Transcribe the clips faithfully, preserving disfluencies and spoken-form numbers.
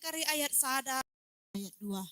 kari ayat sada, ayat dua.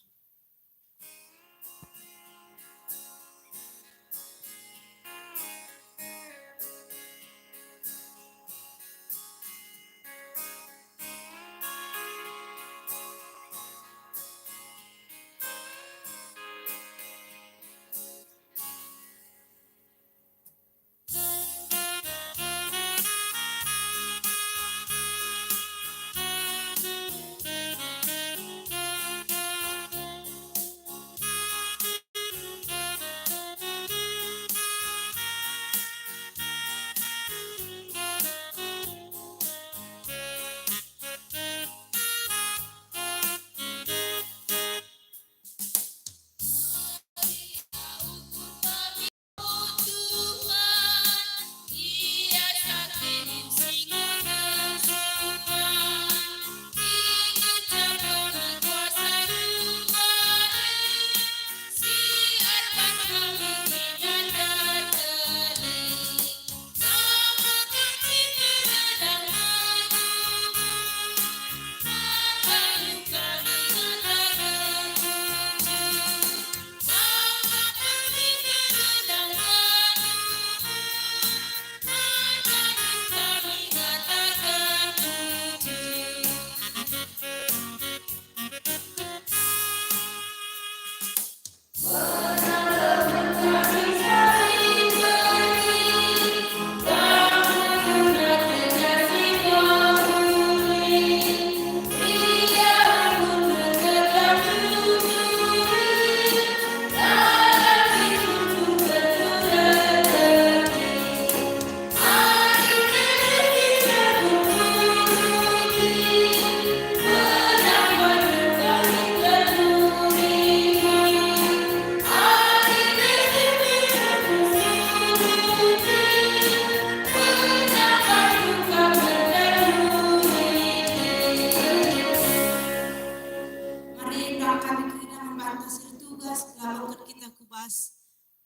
Mari kami kerina membantu si ertugas, lawengken kita ku bas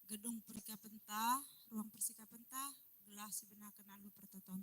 gedung persikapenta, ruang persikapenta, gelah sibenaken alu pertoton.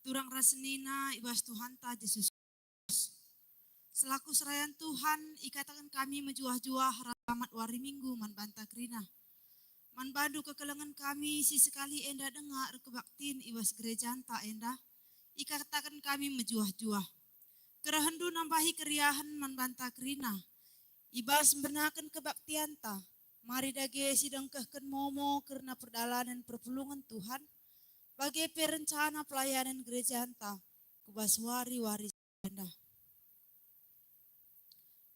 turang ras senina i bas Tuhanta Jesus. Selaku serayan Tuhan, ikataken kami mejuah-juah ras selamat wari Minggu man banta kerina. Man bandu kekelengen kami si sekali enda denga erkebaktin i bas gerejanta enda, ikataken kami mejuah-juah. Kerehenndu nambahi keriahen man banta kerina. I bas mbenaken kebaktianta, mari dage sidengkehken momo kerna perdalanen perpulungen Tuhan, bage pe rencana pelayanen gerejanta ku bas wari-wari enda.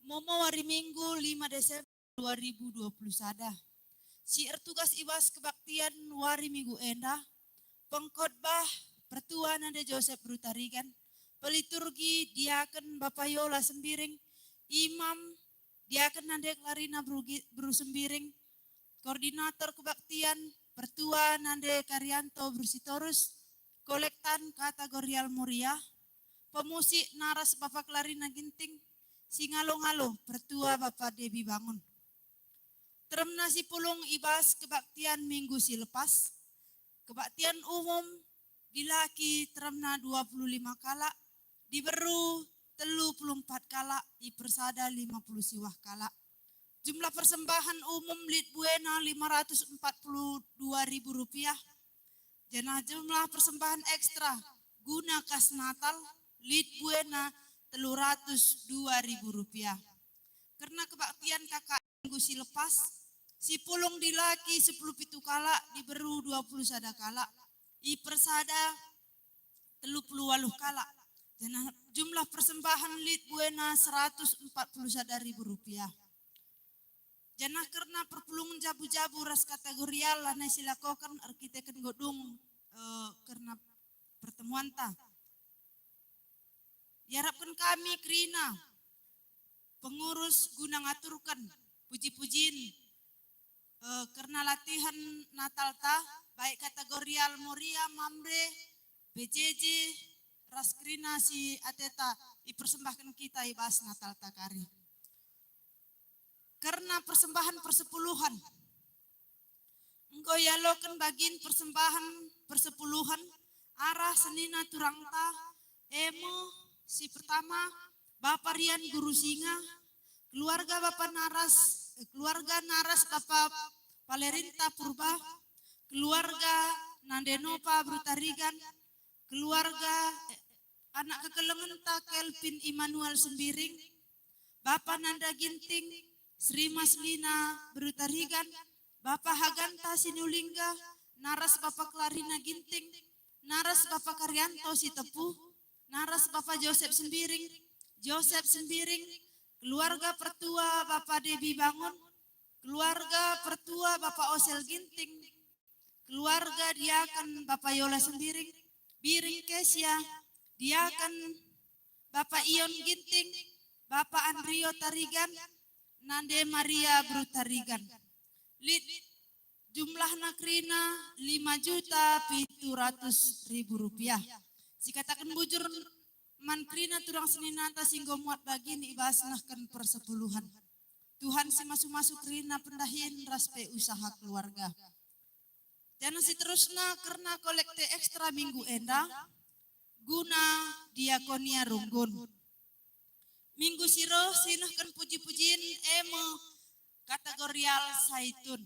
Momo wari Minggu lima Desember dua ribu dua puluh sada. Si ertugas i bas kebaktian wari Minggu enda, pengkhotbah Pertua Nande Josep Beru Tarigan, peliturgi diaken Bapa Yola Sembiring, imam diaken Nande Klarina Beru Gi-, Beru Sembiring, koordinator kebaktian Pertua Nande Karianto Beru Sitorus, kolektan Kategorial Moria, pemusik naras Bapa Klarina Ginting, si ngalo-ngalo Pertua Bapa Debi Bangun. Teremna si pulung i bas kebaktian minggu si lepas, kebaktian umum dilaki teremna dua puluh lima kalak, diberu telu puluh empat kalak, ipersada lima puluh siwah kalak. Jumlah persembahan umum lit buena lima ratus empat puluh dua ribu rupiah, janah jumlah persembahan ekstra guna kas Natal lit buena telu ratus dua ribu rupiah. Kerna kebaktian K K R minggu si lepas, si pulung dilaki sepuluh pitu kalak, diberu dua puluh sada kalak, ipersada telu puluh waluh kalak, janah jumlah persembahan lit buena seratus empat puluh sada ribu rupiah. Janah kerna perpulungen jabu-jabu ras kategorial lanai silakoken erkiteken enggo dung, eh, kerna pertemuanta. Iarapken kami kerina pengurus guna ngaturken puji-pujin, eh, kerna latihen Natalta, baik kategorial Moria, Mamre, P J J, ras kerina si ateta ipersembahken kita i bas Natalta kari. Kerna persembahan persepuluhen. Enggo ialoken bagin persembahan persepuluhen arah senina turangta, e me, si pertama, Bapa Rian Guru Singa, keluarga Bapa Naras, eh, keluarga Naras Bapa Palerinta Purba, keluarga Nande Nopa Beru Tarigan, keluarga, eh, anak kekelengenta Kelvin Immanuel Sembiring, Bapa Nanda Ginting, Sri Maslina Beru Tarigan, Bapa Haganta Sinulingga, naras Bapa Klarina Ginting, naras Bapa Karianto Sitepu, naras Bapa Josep Sembiring, Josep Sembiring, keluarga pertua Bapa Debi Bangun, keluarga pertua Bapa Osel Ginting, keluarga diaken Bapa Yola Sembiring, Biring Kesia, diaken Bapa Ion Ginting, Bapa Andrio Tarigan, Nande Maria Beru Tarigan. Lit jumlahna kerina lima juta pitu ratus ribu rupiah. Sikataken bujur man kerina turang seninanta si enggo muat bagin i bas nehken persepuluhen. Tuhan si masu-masu kerina pendahin ras pe usaha keluarga. Janah si terusna kerna kolekte ekstra minggu enda guna diakonia runggun. Minggu si reh si nehken puji-pujin e me kategorial Saitun.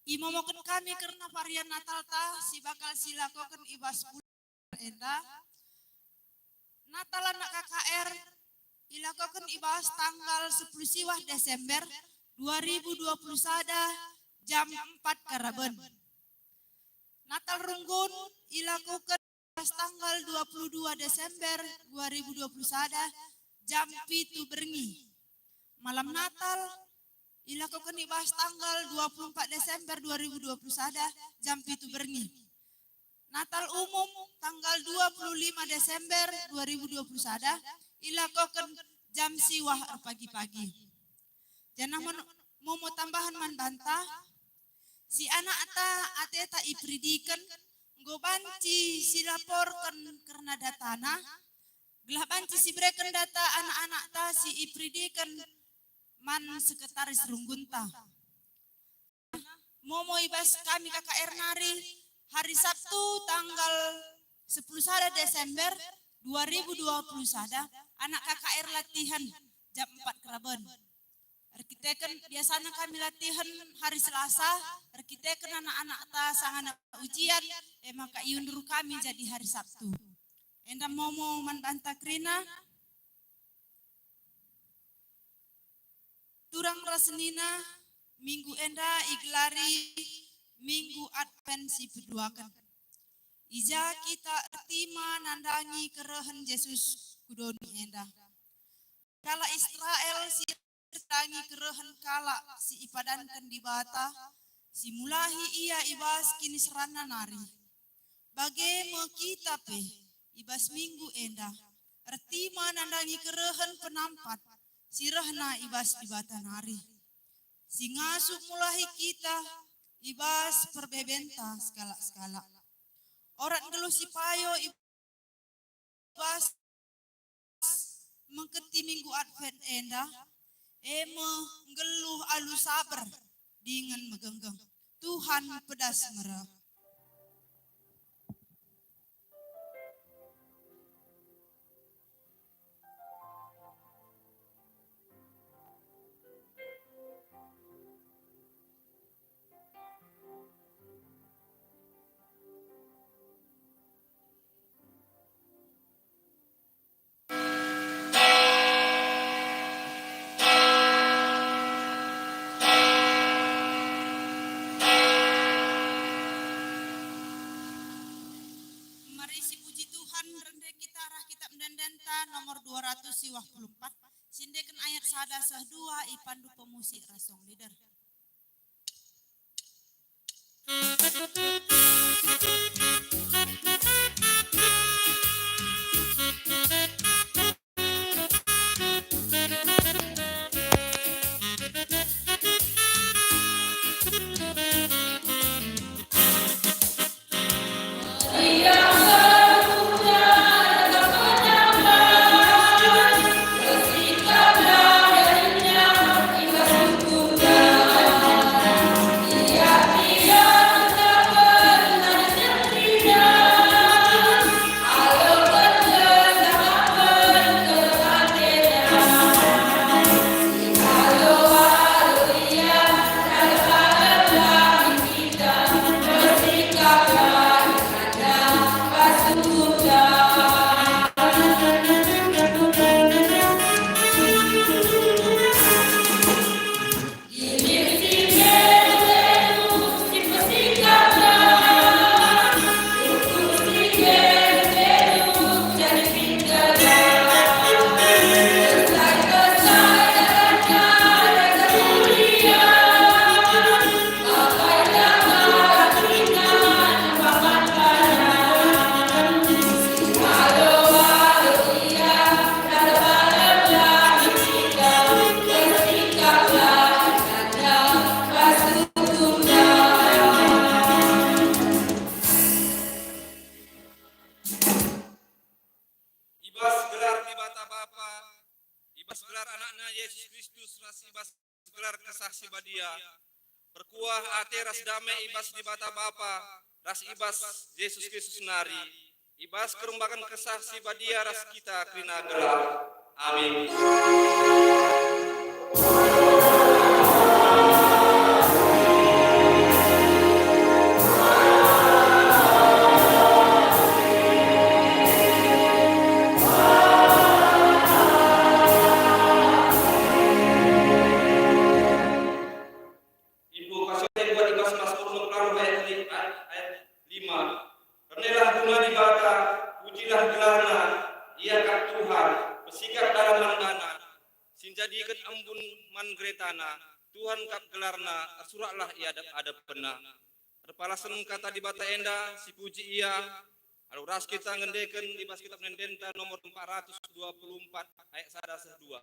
Imomoken kami kerna varian Natalta si bakal silakoken i bas bulan enda. Natal anak K K R ilakoken i bas tanggal sepuluh siwah Desember dua ribu dua puluh sada jam empat karaben. Natal runggun ilakoken i bas tanggal dua puluh dua Desember dua ribu dua puluh sada jam pitu berngi. Malam Natal ilakoken i bas tanggal dua puluh empat Desember dua ribu dua puluh sada jam pitu berngi. Natal umum tanggal dua puluh lima Desember dua ribu dua puluh sada ilakoken jam siwah erpagi-pagi. Janah men-, momo tambahan man banta, si anakta ateta iperidiken, enggo banci silaporken kerna datana, gelah banci sibereken data anak-anakta si iperidiken man sekretaris runggunta. Momo i bas kami K K R nari, Hari Sabtu tanggal sepuluh sada Desember dua ribu dua puluh sada, anak K K R latihan jam empat keraben. Erkiteken biasana kami latihan hari Selasa, erkiteken anak-anak ta sangana ujian, e maka iundur kami jadi hari Sabtu. Enda momo man banta kerina, turang ras senina, minggu enda igelari Minggu Advent si peduaken. I ja kita ertima nandangi kerehen Jesus ku doni enda. Kalak Israel si nandangi kerehen kalak si ipadanken Dibata, si mulahi ia i bas kiniseranna nari. Bage me kita pe, i bas minggu enda, ertima nandangi kerehen penampat si rehna i bas Dibata nari, si ngasup mulahi kita i bas perbebenta sekalak-sekalak. Orat nggeluh si payo i bas mengketi Minggu Advent enda, e me nggeluh alu saber dingen megenggeng. Tuhan pedas nge reh. Mari sipuji Tuhan, rende kita arah kitab ende-endenta nomor dua ratus siwah puluh empat, siendeken ayat sada seh dua, ipandu pemusik ras song leader. I bas gelar Dibata Bapa, i bas gelar Anakna Yesus Kristus, ras i bas gelar Kesah Si Badia, perkuah ate ras dame i bas Dibata Bapa ras i bas Jesus Kristus nari, i bas kerembaken Kesah Si Badia ras kita kerina gelah. Amin. Ibu Pastor buat i bas Mazmur enam puluh ayat li-, ayat, ayat lima. Rendelah guna Dibata, pujilah gelarNa, Ia kap Tuhan, pesikap dalan man baNa, si njadiken embun man geretana, Tuhan kap gelarNa, ersuraklah i adep-adepenNa. Erpalasen kata Dibata enda, sipuji Ia, alu ras kita ngendeken i bas kitab ende-endenta nomor empat ratus dua puluh empat ayat sada seh dua.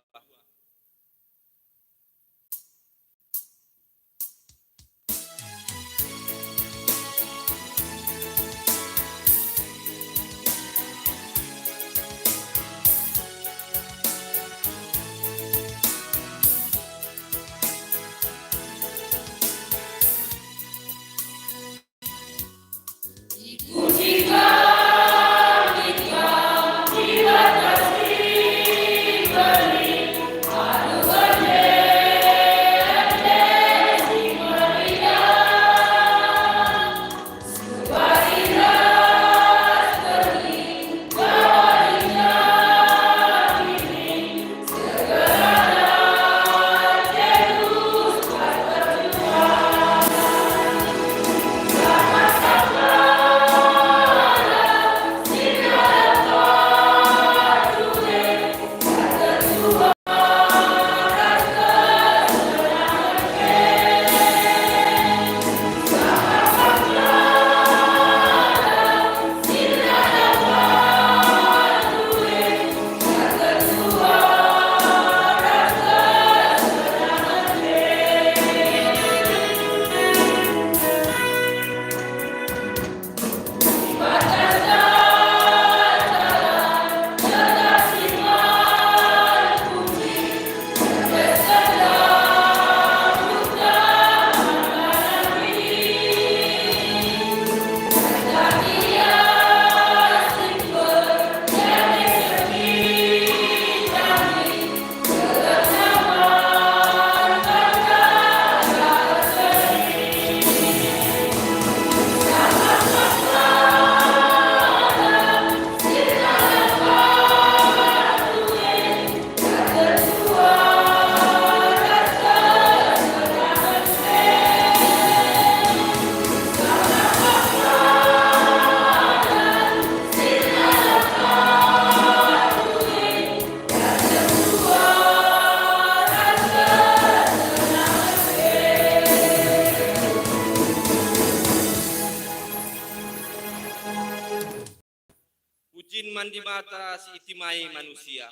Pujin man Dibata si itimai manusia.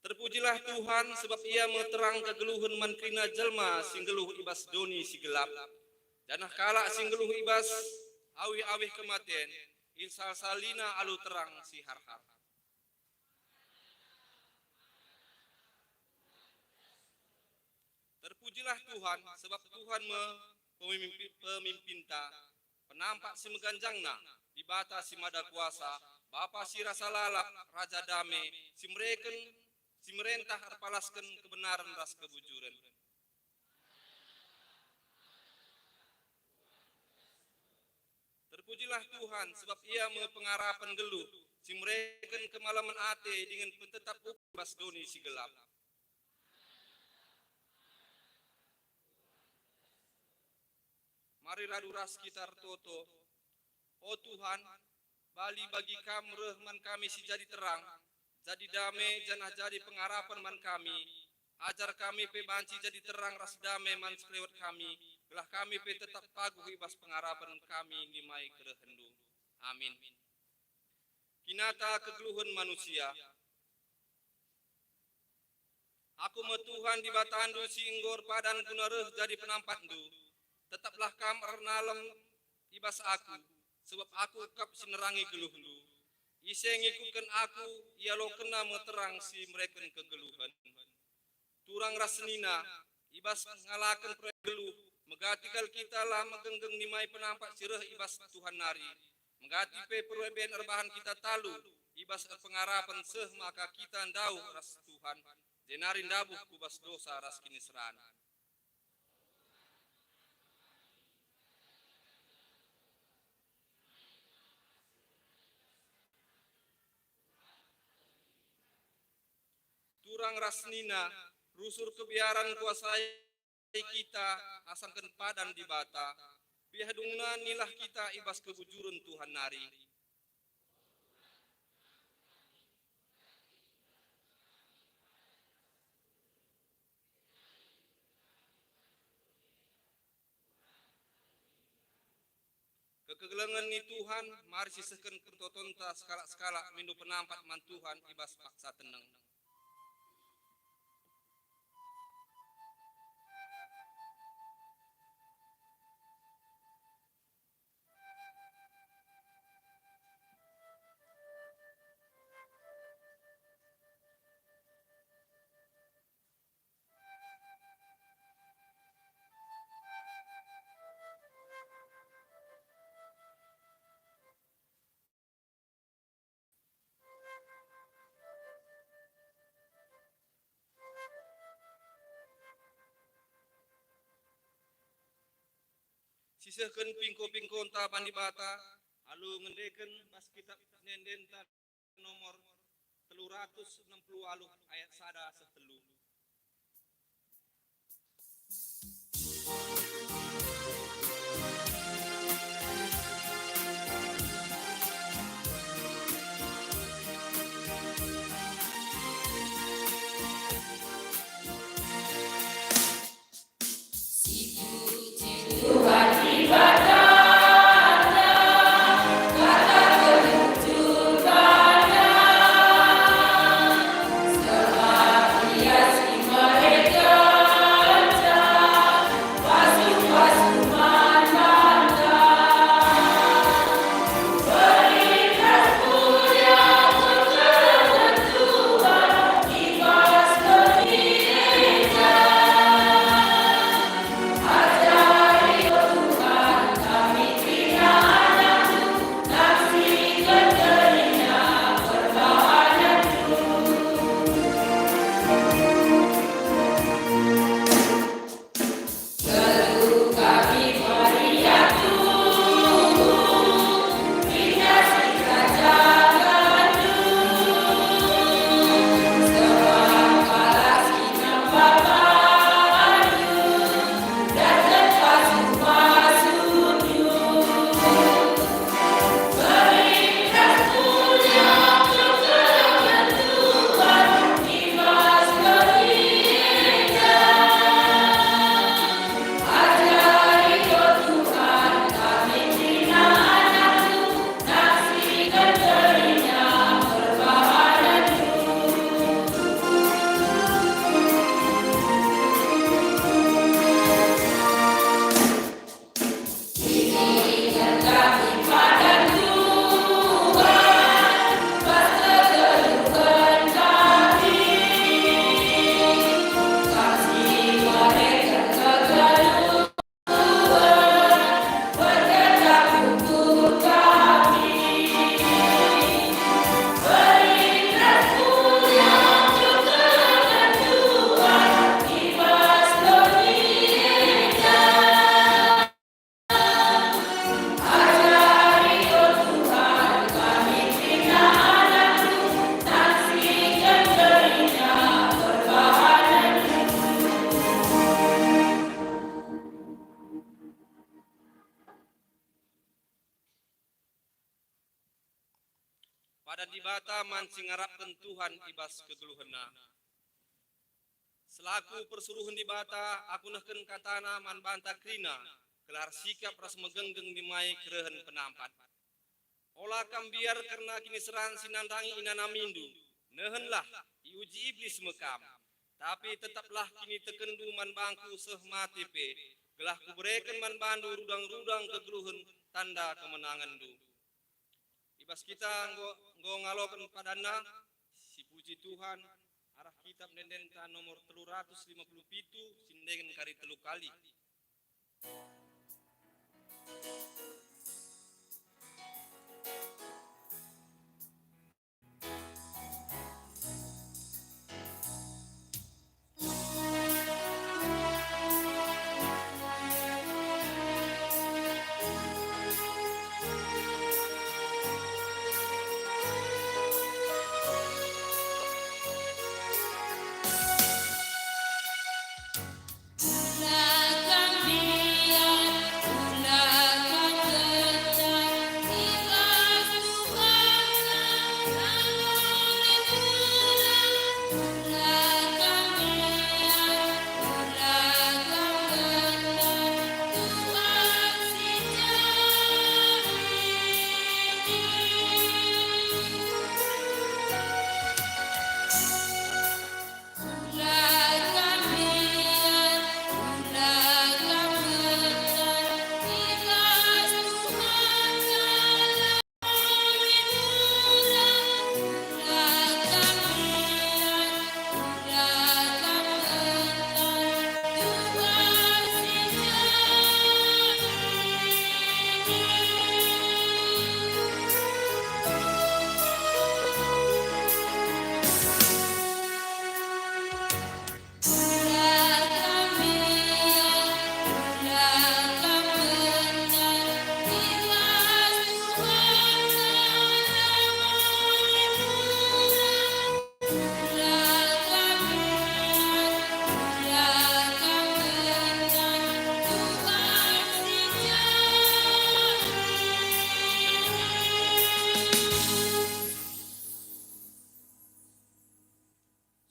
Terpujilah Tuhan, sebab Ia me terang kegeluhen man kerina jelma si nggeluh i bas doni si gelap, janah kalak si nggeluh i bas awih-awih kematen, isalsalina alu terang si harhar. Terpujilah Tuhan, sebab Tuhan me pemimpi-, pemimpinta, penampat si meganjangna, Dibata si mada kuasa, Bapa si rasa lalap, Raja dame, si mereken, si merentah erpalasken kebenaren ras kebujuren. Terpujilah Tuhan, sebab Ia me pengarapen nggeluh, si mereken kemalemen ate dingen petetap ukur bas doni si gelap. Mari radu ras kita ertoto. O Tuhan, bali bagi Kam reh man kami si jadi terang, jadi dame, janah jadi pengarapen man kami. Ajar kami pe banci jadi terang ras dame man sekelewet kami, gelah kami pe tetap paguh i bas pengarapen kami nimai kerehenNdu. Amin. Kinata kegeluhen manusia. Aku me Tuhan Dibatandu si enggo erpadan guna reh jadi penampatndu. Tetaplah Kam ernalem i bas aku, sebab aku kap si nerangi geluhndu. Ise ngikutken aku, ialokenna me terang si mereken kegeluhen. Turang ras senina, i bas ngalaken perbahan geluh, megati kal kita la megenggeng nimai penampat si reh i bas Tuhan nari. Megati pe perbahan erbahan kita talu, i bas erpengarapen seh maka kita ndauh ras Tuhan, jenari ndabuh ku bas dosa ras kiniseran. Turang ras senina, rusur kebiaran kuasai kita asangken padan Dibata. Piah dungna nilah kita i bas kebujuren Tuhan nari. Kekegelengen ni Tuhan, mari sisehken pertotonta sekalak-sekalak mindo penampat man Tuhan i bas paksa teneng. Sisehken pingko-pingkonta man Dibata, alu ngendeken bas kitab ende-endenta nomor telu ratus enem puluh waluh ayat sada seh telu. Padan Dibata man si ngarapken Tuhan i bas kegeluhenna. Selaku persuruhen Dibata, aku nehken kataNa man banta kerina, gelah sikap ras megenggeng nimai kerehen penampat. Ola kam mbiar kerna kiniseran si nandangi inanamindu. Nehenlah, iuji Iblis me kam. Tapi tetaplah kinitekenndu man bangku seh mate pe, gelah kubereken man bandu rudang-rudang kegeluhen tanda kemenangenndu. I bas kita enggo, enggo ngaloken padanna, sipuji Tuhan, arah kitab ende-endenta nomor telu ratus lima puluh pitu, si ndengen kari telu kali.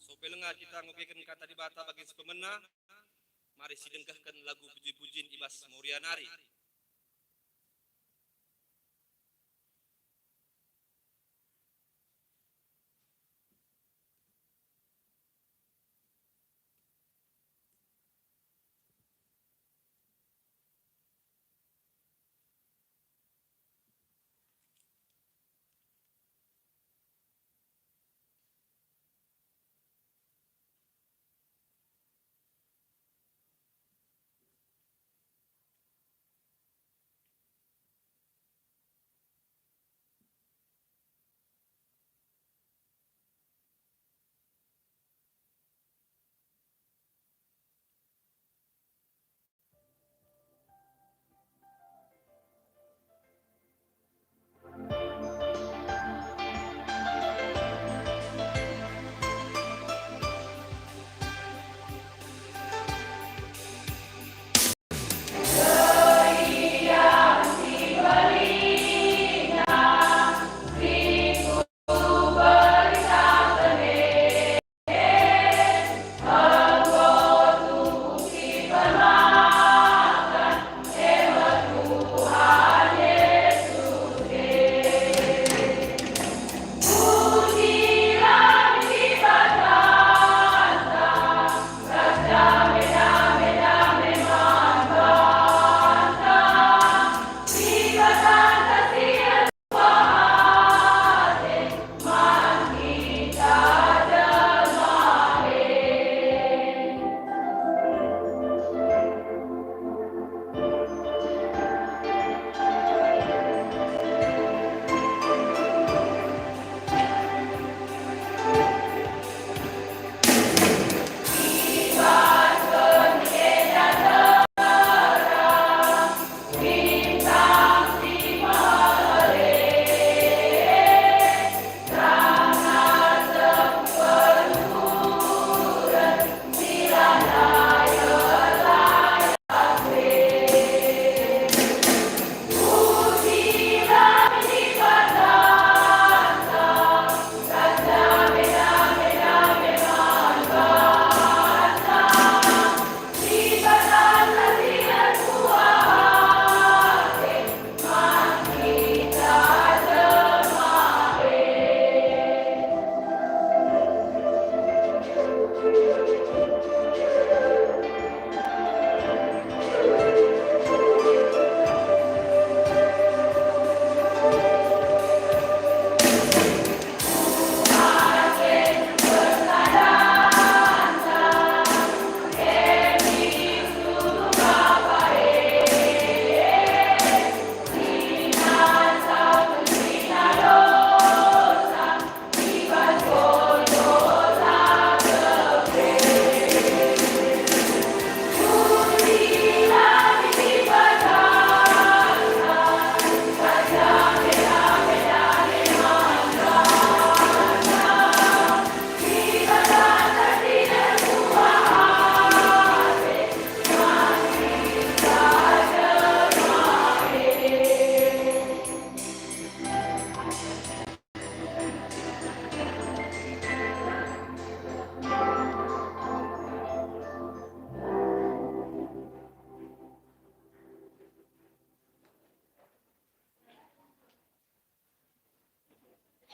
Sope lenga kita ngogeken Kata Dibata bagi si pemena, mari sidengkehken lagu puji-pujin i bas Moria nari.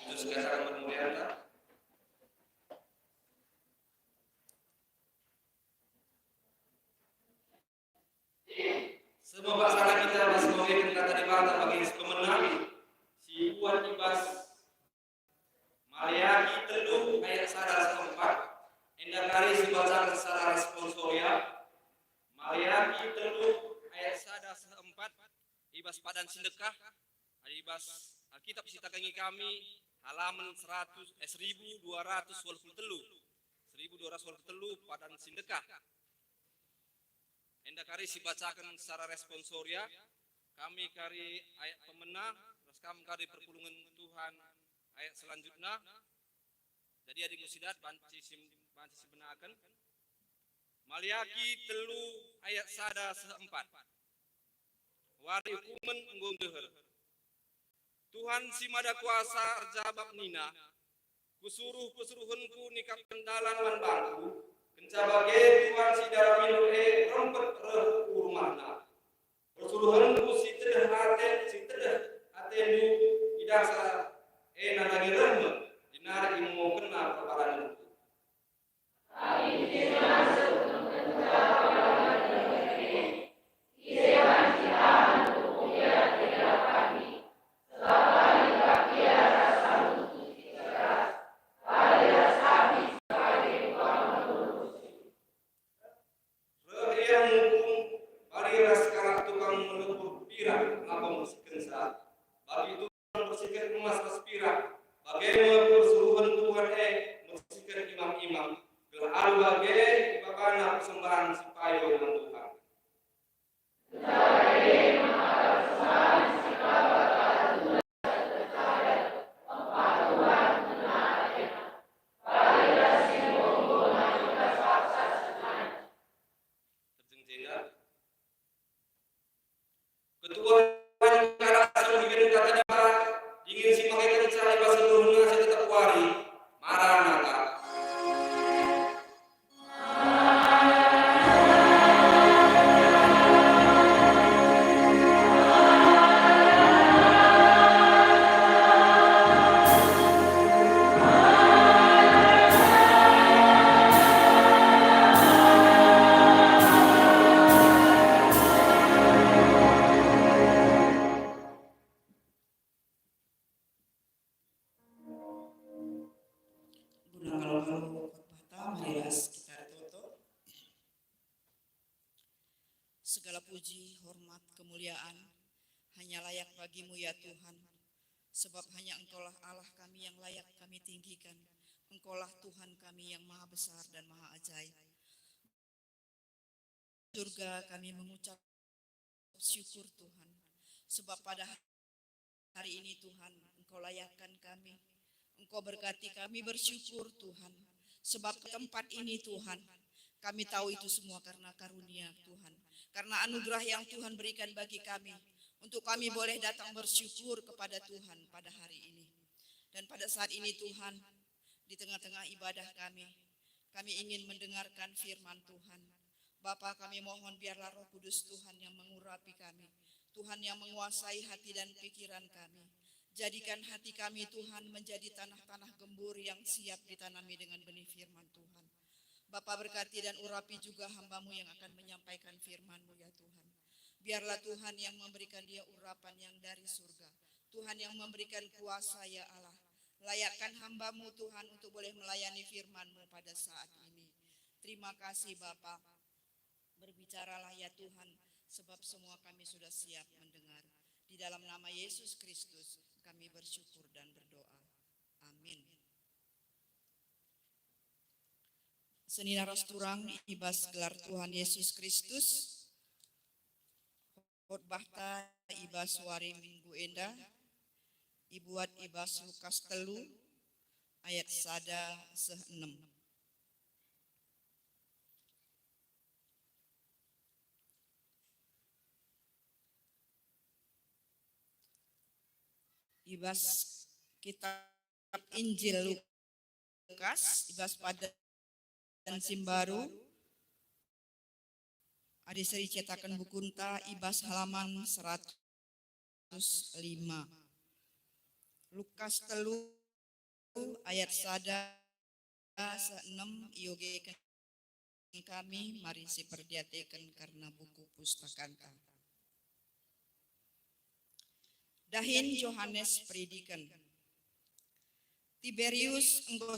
Yesus kataken permulianta. Sebab bas kita masih menggunakan kata Dibata bagi si pemenang, si buat i bas Maleaki telu ayat sada seh empat, enda kari sibacaken secara responsoria. Maleaki telu ayat sada seh empat, i bas padan si ndekah, i bas Alkitab si takengi kami, halaman seratus, eh, seribu dua ratus waluh puluh telu. Seribu dua ratus waluh puluh telu, padan si ndekah. Enda kari sibacaken secara responsoria, kami kari ayat pemena, ras kam kari perpulungen Tuhan ayat selanjutna. Jadi, adi enggo sidat, banci si, banci sibenaken. Maleaki telu ayat sada seh empat. Wari ukumen enggo ndeher. Tuhan si Mada Kuasa erjabap nina, "Kusuruh persuruhenKu nikapken dalan man bangKu, kenca bage Tuhan si daramindu e rempet reh ku rumahna." Persuruhenku si tedeh ate, si tedeh atendu i dasar e nandangi reh me, jenari imokenna perbadanenku. Reh ia ngukum bali ras kalak tukang melebur pirak labo mbersihkenca. Bagi tukang mbersihken emas ras pirak, bage me persuruhen Tuhan e mbersihken imam-imam, gelah alu bage ibabana persembahen si payo man Tuhan. Terjeng jenda. Ketuhen kalak si megiken kata Dibata, dingen si makekenca i bas seluruh nasa tetap wari. Maranatha. Guna kalo-kalo khotbahta, mari ras kita ertoto. Segala puji, hormat, kemuliaan hanya layak bagi-Mu, ya Tuhan, sebab hanya Engkaulah Allah kami yang layak kami tinggikan. Engkaulah Tuhan kami yang maha besar dan maha ajaib. Surga, kami mengucap syukur, Tuhan, sebab pada hari ini, Tuhan, Engkau layakkan kami. Engkau berkati kami, bersyukur, Tuhan, sebab ke tempat ini, Tuhan, kami tahu itu semua karena karunia Tuhan, karena anugerah yang Tuhan berikan bagi kami, untuk kami boleh datang bersyukur kepada Tuhan pada hari ini. Dan pada saat ini, Tuhan, di tengah-tengah ibadah kami, kami ingin mendengarkan firman Tuhan. Bapa, kami mohon, biarlah Roh Kudus Tuhan yang mengurapi kami, Tuhan yang menguasai hati dan pikiran kami. Jadikan hati kami, Tuhan, menjadi tanah-tanah gembur yang siap ditanami dengan benih firman Tuhan. Bapa, berkati dan urapi juga hamba-Mu yang akan menyampaikan firman-Mu, ya Tuhan. Biarlah Tuhan yang memberikan dia urapan yang dari surga. Tuhan yang memberikan kuasa, ya Allah. Layakkan hamba-Mu, Tuhan, untuk boleh melayani firman-Mu pada saat ini. Terima kasih, Bapa. Berbicaralah, ya Tuhan, sebab semua kami sudah siap mendengar. Di dalam nama Yesus Kristus kami bersyukur dan berdoa. Amin. Senina ras turang i bas gelar Tuhan Yesus Kristus, khotbahta i bas wari Minggu enda ibuat i bas Lukas telu ayat sada seh enem. I bas kitab Injil Lukas, i bas padan si mbaru, adi seri cetaken bukunta, i bas halaman seratus lima. Lukas telu ayat sada seh enem iogeken kami, mari siperdiateken kerna buku pustakanta. Dahin Johanes Peridiken. Tiberius enggo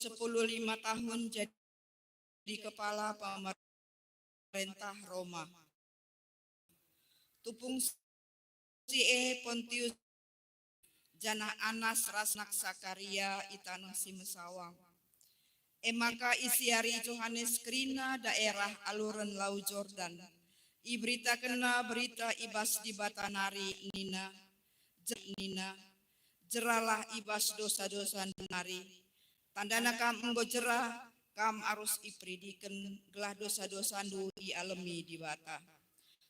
sepuluh lima tahun jadi kepala pemerintah Roma. Tupung si e Pontius, janah Anas ras anak Sakaria i taneh si mesawang. E maka isiari Johanes kerina daerah aluren Lau Jordan. Iberitakenna berita i bas Dibata nari nina, je-, nina, "Jeralah i bas dosa-dosandu nari. Tandana kam enggo jera, kam arus iperidiken gelah dosa-dosandu ialemi Dibata."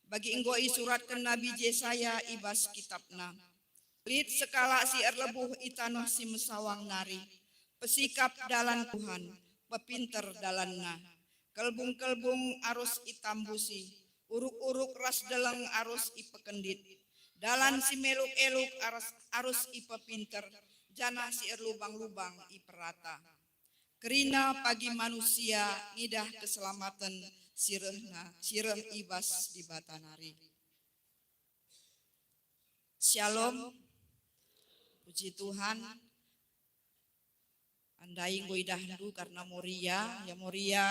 Bagi enggo isuratken Nabi Jesaya i bas kitabna, "Lit sekalak si erlebuh i taneh si mesawang nari, pesikap dalan Tuhan, pepinter dalanna. Kelbung-kelbung arus itambusi, uruk-uruk ras deleng arus ipekendit. Dalan si meluk-eluk arus, arus ipepinter, janah si erlubang-lubang iperata." Kerina pagi manusia ngidah keselamaten si rehna, si reh i bas Dibata nari. Shalom. Puji Tuhan. Ndai enggo idahndu kerna Moria, ya Moria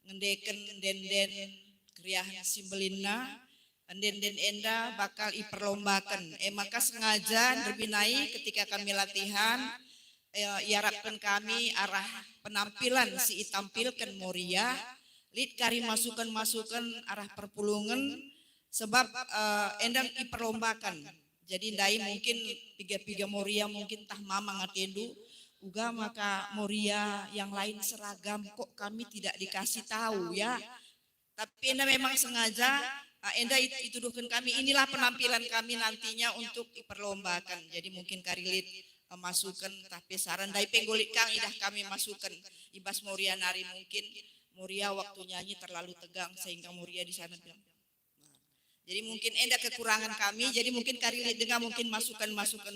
ngendeken ende-enden keriahen si mbelinna, ende-enden enda bakal iperlombaken. E maka sengaja nderbinai ketika kami latihan, eh, iarapken kami arah penampilan si itampilken Moria, lit kari masuken-masuken arah perpulungen, sebab, eh, enda iperlombaken. Jadi ndai mungkin piga-piga Moria mungkin tah mamang atendu, uga maka Moria yang lain seragam, kok kami tidak dikasih tahu ya. Tapi enda memang sengaja, eh, enda it-, ituduhken kami, inilah penampilan kami nantinya untuk diperlombakan. Jadi mungkin kari lit, eh, masuken, tapi saran ndai pe enggo lit kang idah kami masuken. I bas Moria nari mungkin, Moria waktu nyanyi terlalu tegang sehingga Moria di sana bilang, jadi mungkin enda kekurangan kami, jadi mungkin kari lit denga mungkin masukan-masukan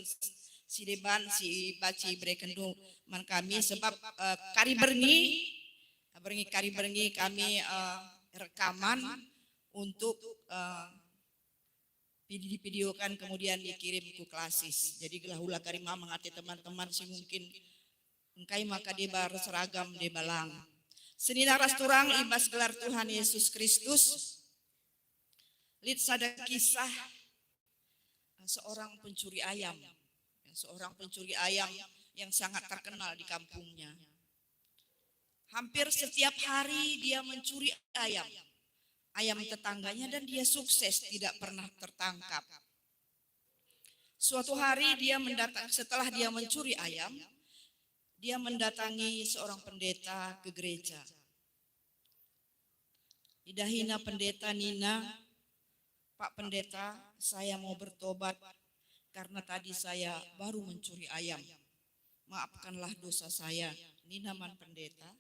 si deban, si baci iberekendu man kami, sebab, eh, kari berngi, berngi, kari berngi kami, eh, rekaman untuk, eh, video-, divideokan kemudian dikirim ku klasis. Jadi gelah ula kari mamang ate teman-teman si mungkin engkai maka deba erseragam, deba lang. Senina ras turang i bas gelar Tuhan Yesus Kristus, lit sada kisah, eh, seorang pencuri ayam. Ya, seorang pencuri ayam yang sangat terkenal di kampungnya. Hampir setiap hari dia mencuri ayam. Ayam tetangganya dan dia sukses, tidak pernah tertangkap. Suatu hari dia mendatang, setelah dia mencuri ayam, dia mendatangi seorang pendeta ke gereja. Idahina pendeta nina, "Pak Pendeta, saya mau bertobat karena tadi saya baru mencuri ayam. Maafkanlah dosa saya," nina man pendeta.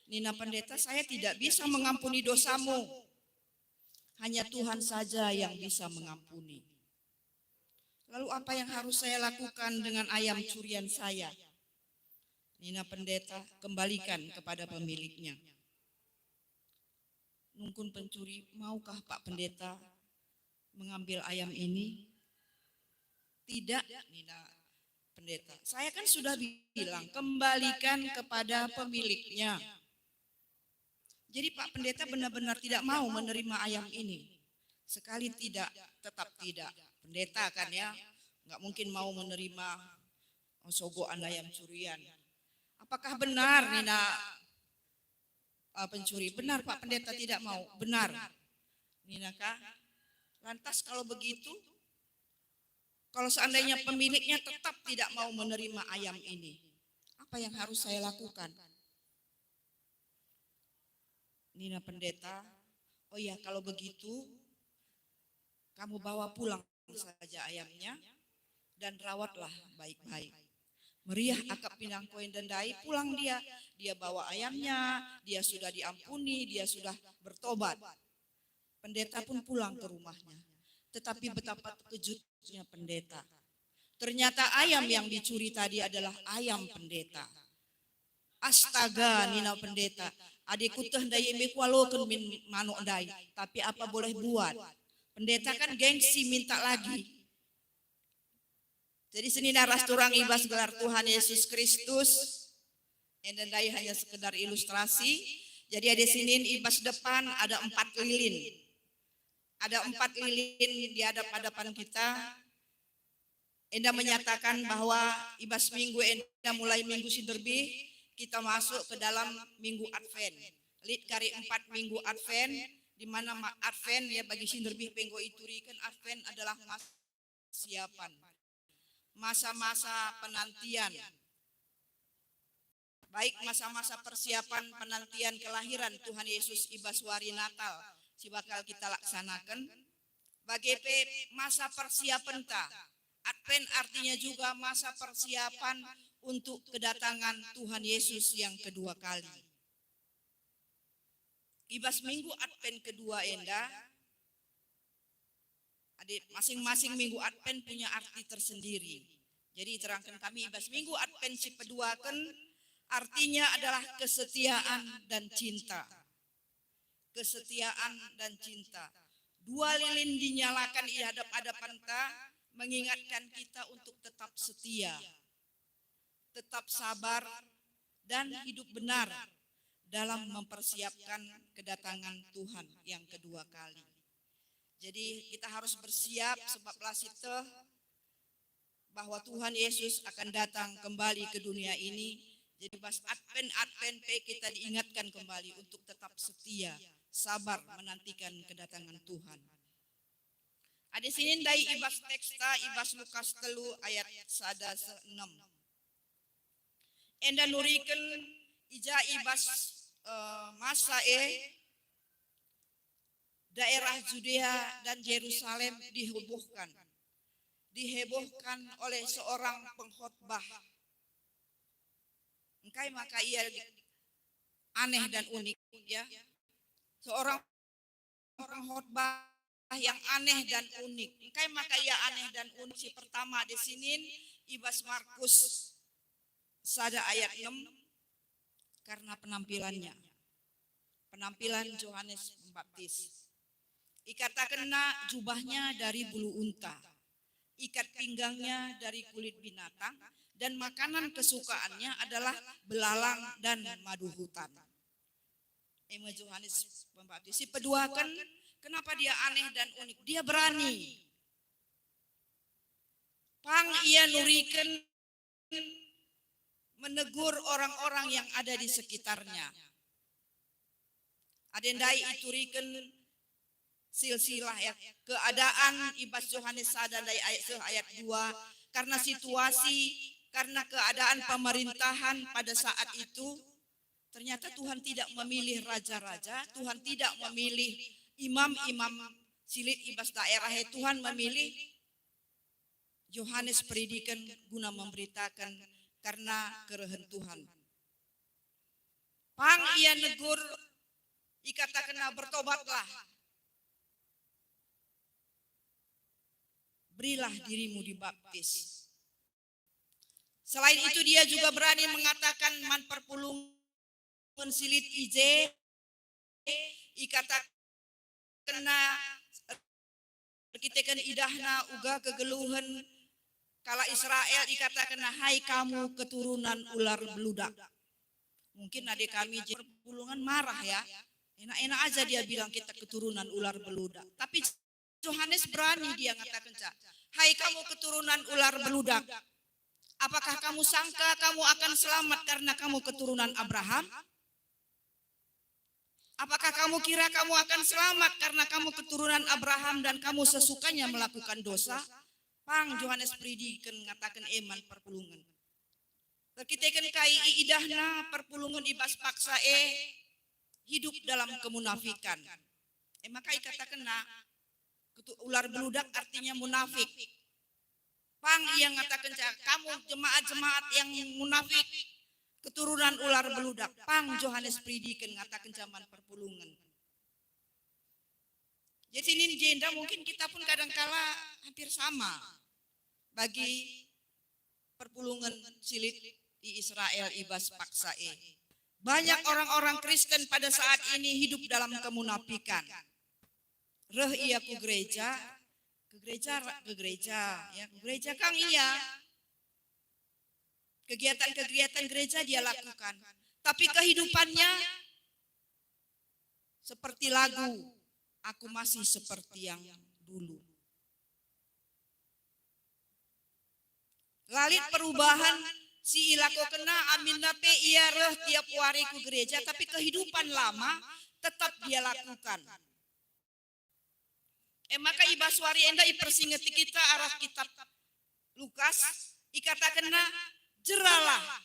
Nina pendeta, "Saya tidak bisa mengampuni dosamu. Hanya Tuhan saja yang bisa mengampuni." "Lalu apa yang harus saya lakukan dengan ayam curian saya?" Nina pendeta, "Kembalikan kepada pemiliknya." Nungkun pencuri, "Maukah Pak Pendeta mengambil ayam ini?" "Tidak," nina pendeta. "Saya kan sudah bilang, kembalikan kepada pemiliknya." Jadi Pak Pendeta benar-benar tidak mau menerima ayam ini. Sekali tidak, tetap tidak. Pendeta kan ya, nggak mungkin mau menerima sogokan ayam curian. "Apakah benar?" nina, eh, pencuri. "Benar, Pak Pendeta, tidak mau." "Benar," nina ka. "Lantas kalau begitu, kalau seandainya pemiliknya tetap tidak mau menerima ayam ini, apa yang harus saya lakukan?" Nina pendeta, "Oh ya, kalau begitu, kamu bawa pulang saja ayamnya dan rawatlah baik-baik." Meriah akap pinang koin dan ndai, pulang dia. Dia bawa ayamnya, dia sudah diampuni, dia sudah bertobat. Pendeta pun pulang ke rumahnya. Tetapi betapa terkejutnya pendeta. Ternyata ayam yang dicuri tadi adalah ayam pendeta. Astaga, nina pendeta, adi kuteh ndai me kualoken min manuk ndai, tapi apa boleh buat? Pendeta kan gengsi minta lagi. Jadi senina ras turang i bas gelar Tuhan Yesus Kristus, enda ndai hanya sekedar ilustrasi. Jadi adi sinin i bas depan ada empat lilin. Ada empat lilin di hadap-hadapan kita. Enda menyatakan bahwa i bas minggu enda, mulai minggu si nderbih, kita masuk ke dalam minggu Advent. Lit kari empat minggu Advent, di mana ma-, Advent, ya, bagi si nderbih pe enggo ituriken, Advent adalah masa persiapan, masa-masa penantian. Baik masa-masa persiapan penantian kelahiran Tuhan Yesus i bas wari Natal si bakal kita laksanaken, bage pe masa persiapenta. Advent artinya juga masa persiapan untuk kedatangan Tuhan Yesus yang kedua kali. I bas minggu Advent kedua enda, adi, masing-masing minggu Advent punya arti tersendiri. Jadi, terangkan kami, i bas minggu Advent si peduaken artinya adalah kesetiaan dan cinta. Kesetiaan dan cinta. Dua lilin dinyalakan i hadap-hadapanta mengingatkan kita untuk tetap setia, tetap sabar, dan hidup benar dalam mempersiapkan kedatangan Tuhan yang kedua kali. Jadi, kita harus bersiap sebab lasiteh bahwa Tuhan Yesus akan datang kembali ke dunia ini. Jadi, bas Advent-Advent pe kita diingatkan kembali untuk tetap setia, sabar menantikan kedatangan Tuhan. Adi sinin ndai i bas teksta, i bas Lukas telu ayat sada seh enem. Enda nuriken i ja i bas, eh, masa e, daerah Judea dan Jerusalem dihebohkan. Dihebohkan oleh seorang pengkhotbah. Engkai maka ia aneh dan unik, ya? Seorang, orang khotbah yang aneh dan unik. Engkai maka ia aneh dan unik? Si pertama adi sinin i bas Markus sada ayat enem, karena penampilannya. Penampilan Johanes Pembaptis. Ikatakenna jubahnya dari bulu unta, ikat pinggangnya dari kulit binatang, dan makanan kesukaannya adalah belalang dan madu hutan. E me Johanes Pembaptis. Si peduaken, kenapa dia aneh dan unik? Dia berani. Pang ia nuriken, menegur orang-orang yang ada di sekitarnya. Adi ndai ituriken silsilah, ya, keadaan i bas Johanes sada ndai ayat seh ayat dua, karena situasi, karena keadaan pemerintahan pada saat itu, ternyata Tuhan tidak memilih raja-raja, Tuhan tidak memilih imam-imam si lit i bas daerah e, Tuhan memilih Johanes Peridiken guna memberitaken karena kerehen Tuhan. Pang ia negur, ikatakenna, "Bertobatlah. Berilah dirimu dibaptis." Selain itu, dia juga berani mengatakan man perpulungen si lit i je, ikatakenna erkiteken idahna uga kegeluhen kalak Israel, ikatakenna, "Hai kamu keturunan ular beludak." Mungkin adi kami je perpulungen marah, ya. Enak-enak aja dia bilang kita keturunan ular beludak. Tapi Johanes berani dia ngatakenca, "Hai kamu keturunan ular beludak, apakah kamu sangka kamu akan selamat karena kamu keturunan Abraham? Apakah kamu kira kamu akan selamat karena kamu keturunan Abraham dan kamu sesukanya melakukan dosa?" Pang Johanes Peridiken ngataken e man perpulungen. Erkiteken kai iidahna perpulungen i bas paksa e hidup dalam kemunafikan. E maka ikatakenna, ketu-, ular beludak artinya munafik. Pang ia ngatakenca, "Kamu jemaat-jemaat yang munafik, keturunan ular beludak." Pang Johanes Peridiken ngatakenca man perpulungen. Jadi sinin jenda mungkin kita pun kadangkala hampir sama. Bagi perpulungen si lit i Israel i bas paksa e. Banyak orang-orang Kristen pada saat ini hidup dalam kemunafikan. Reh ia ku gereja, ke gereja, ke gereja, ya, ku gereja kang ia. Kegiatan-kegiatan gereja dia lakukan. Tapi kehidupannya seperti lagu, "Aku masih seperti yang dulu." Lalit perubahan si ilakokenna aminna pe ia reh tiap wari ku gereja, tapi kehidupan lama tetap dia lakukan. E maka i bas wari enda ipersingeti kita arah kitab Lukas, ikatakenna, "Jeralah,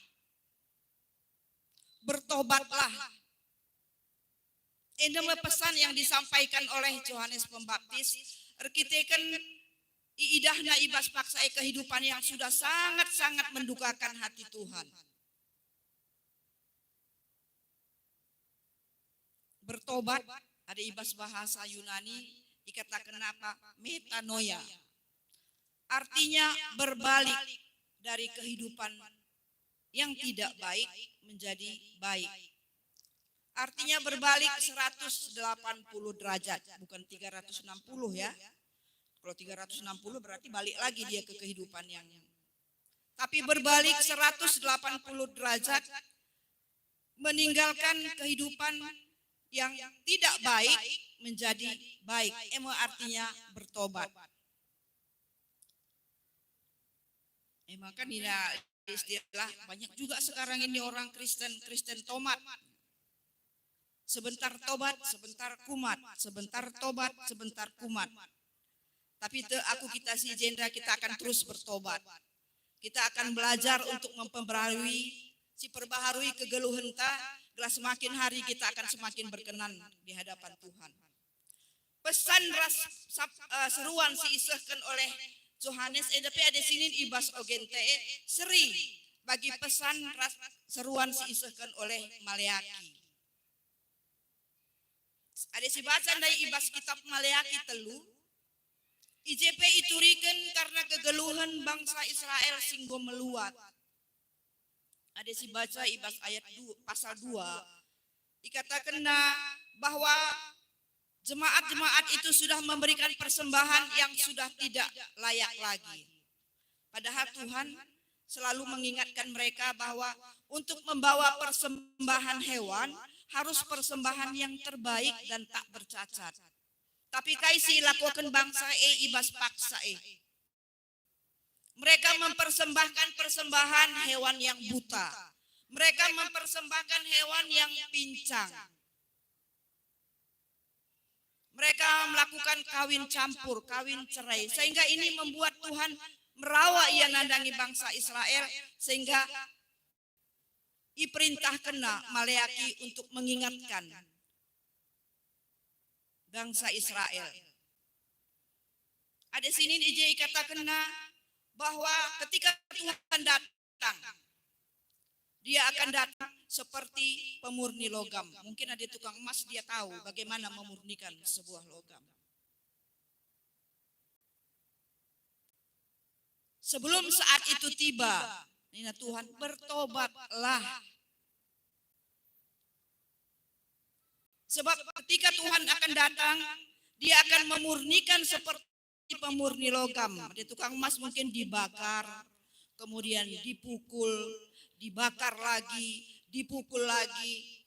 bertobatlah." Enda me pesan yang disampaikan oleh Johanes Pembaptis erkiteken iidahna i bas paksa e kehidupan yang sudah sangat-sangat mendukakan hati Tuhan. Bertobat, ada i bas bahasa Yunani ikataken apa? Metanoia. Artinya berbalik dari kehidupan yang tidak baik menjadi baik. Artinya berbalik seratus delapan puluh derajat, bukan tiga ratus enam puluh ya. Kalau tiga ratus enam puluh berarti balik lagi dia ke kehidupan yang, tapi berbalik seratus delapan puluh derajat, meninggalkan kehidupan yang tidak baik menjadi baik. Eme artinya bertobat. E maka nina istilah, banyak juga sekarang ini orang Kristen, Kristen tomat. Sebentar tobat, sebentar kumat, sebentar tobat, sebentar kumat. Tapi te aku kita si jenda, kita akan terus bertobat. Kita akan belajar untuk memperbarui, si perbaharui kegeluhenta, gelah semakin hari kita akan semakin berkenan di hadapan Tuhan. Pesan ras sap-, eh, seruan si isehken oleh Johanes, enda pe ada sinin i bas ogente seri bagi pesan ras seruan si isehken oleh Maleaki. Ada si baca ndai i bas kitab Maleaki telu, i je pe ituriken karna kegeluhen bangsa Israel si enggo meluat. Ada si baca i bas ayat du-, pasal dua, ikatakenna bahwa jemaat-jemaat itu sudah memberikan persembahan yang sudah tidak layak lagi. Padahal Tuhan selalu mengingatkan mereka bahwa untuk membawa persembahan hewan harus persembahan yang terbaik dan tak bercacat. Tapi kai si ilakoken bangsa e i bas paksa e? Mereka mempersembahkan persembahan hewan yang buta. Mereka mempersembahkan hewan yang pincang. Mereka melakukan kawin campur, kawin cerai. Sehingga ini membuat Tuhan merawa ia nandangi bangsa Israel, sehingga iperintahkenna Maleaki untuk mengingatkan bangsa Israel. Ada sinin i je ikatakenna bahwa ketika Tuhan datang, Dia akan datang seperti pemurni logam. Mungkin ada tukang emas, dia tahu bagaimana memurnikan sebuah logam. Sebelum saat itu tiba, nina Tuhan, "Bertobatlah." Sebab ketika Tuhan akan datang, Dia akan memurnikan seperti pemurni logam. Ada tukang emas mungkin dibakar, kemudian dipukul, dibakar lagi, dipukul lagi.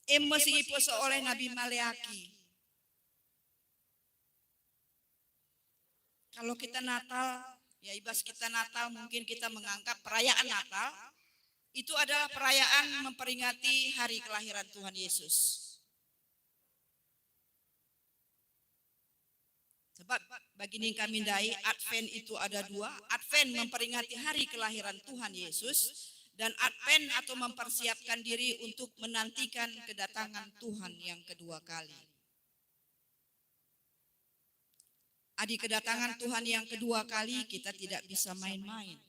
Eme si ipesa oleh Nabi Maleaki. Kalau kita Natal, ya, i bas kita Natal, mungkin kita menganggap perayaan Natal itu adalah perayaan memperingati hari kelahiran Tuhan Yesus. Sebab bagi ning kami ndai, Advent itu ada dua. Advent memperingati hari kelahiran Tuhan Yesus, dan Advent atau mempersiapkan diri untuk menantikan kedatangan Tuhan yang kedua kali. Adi kedatangan Tuhan yang kedua kali, kita tidak bisa main-main.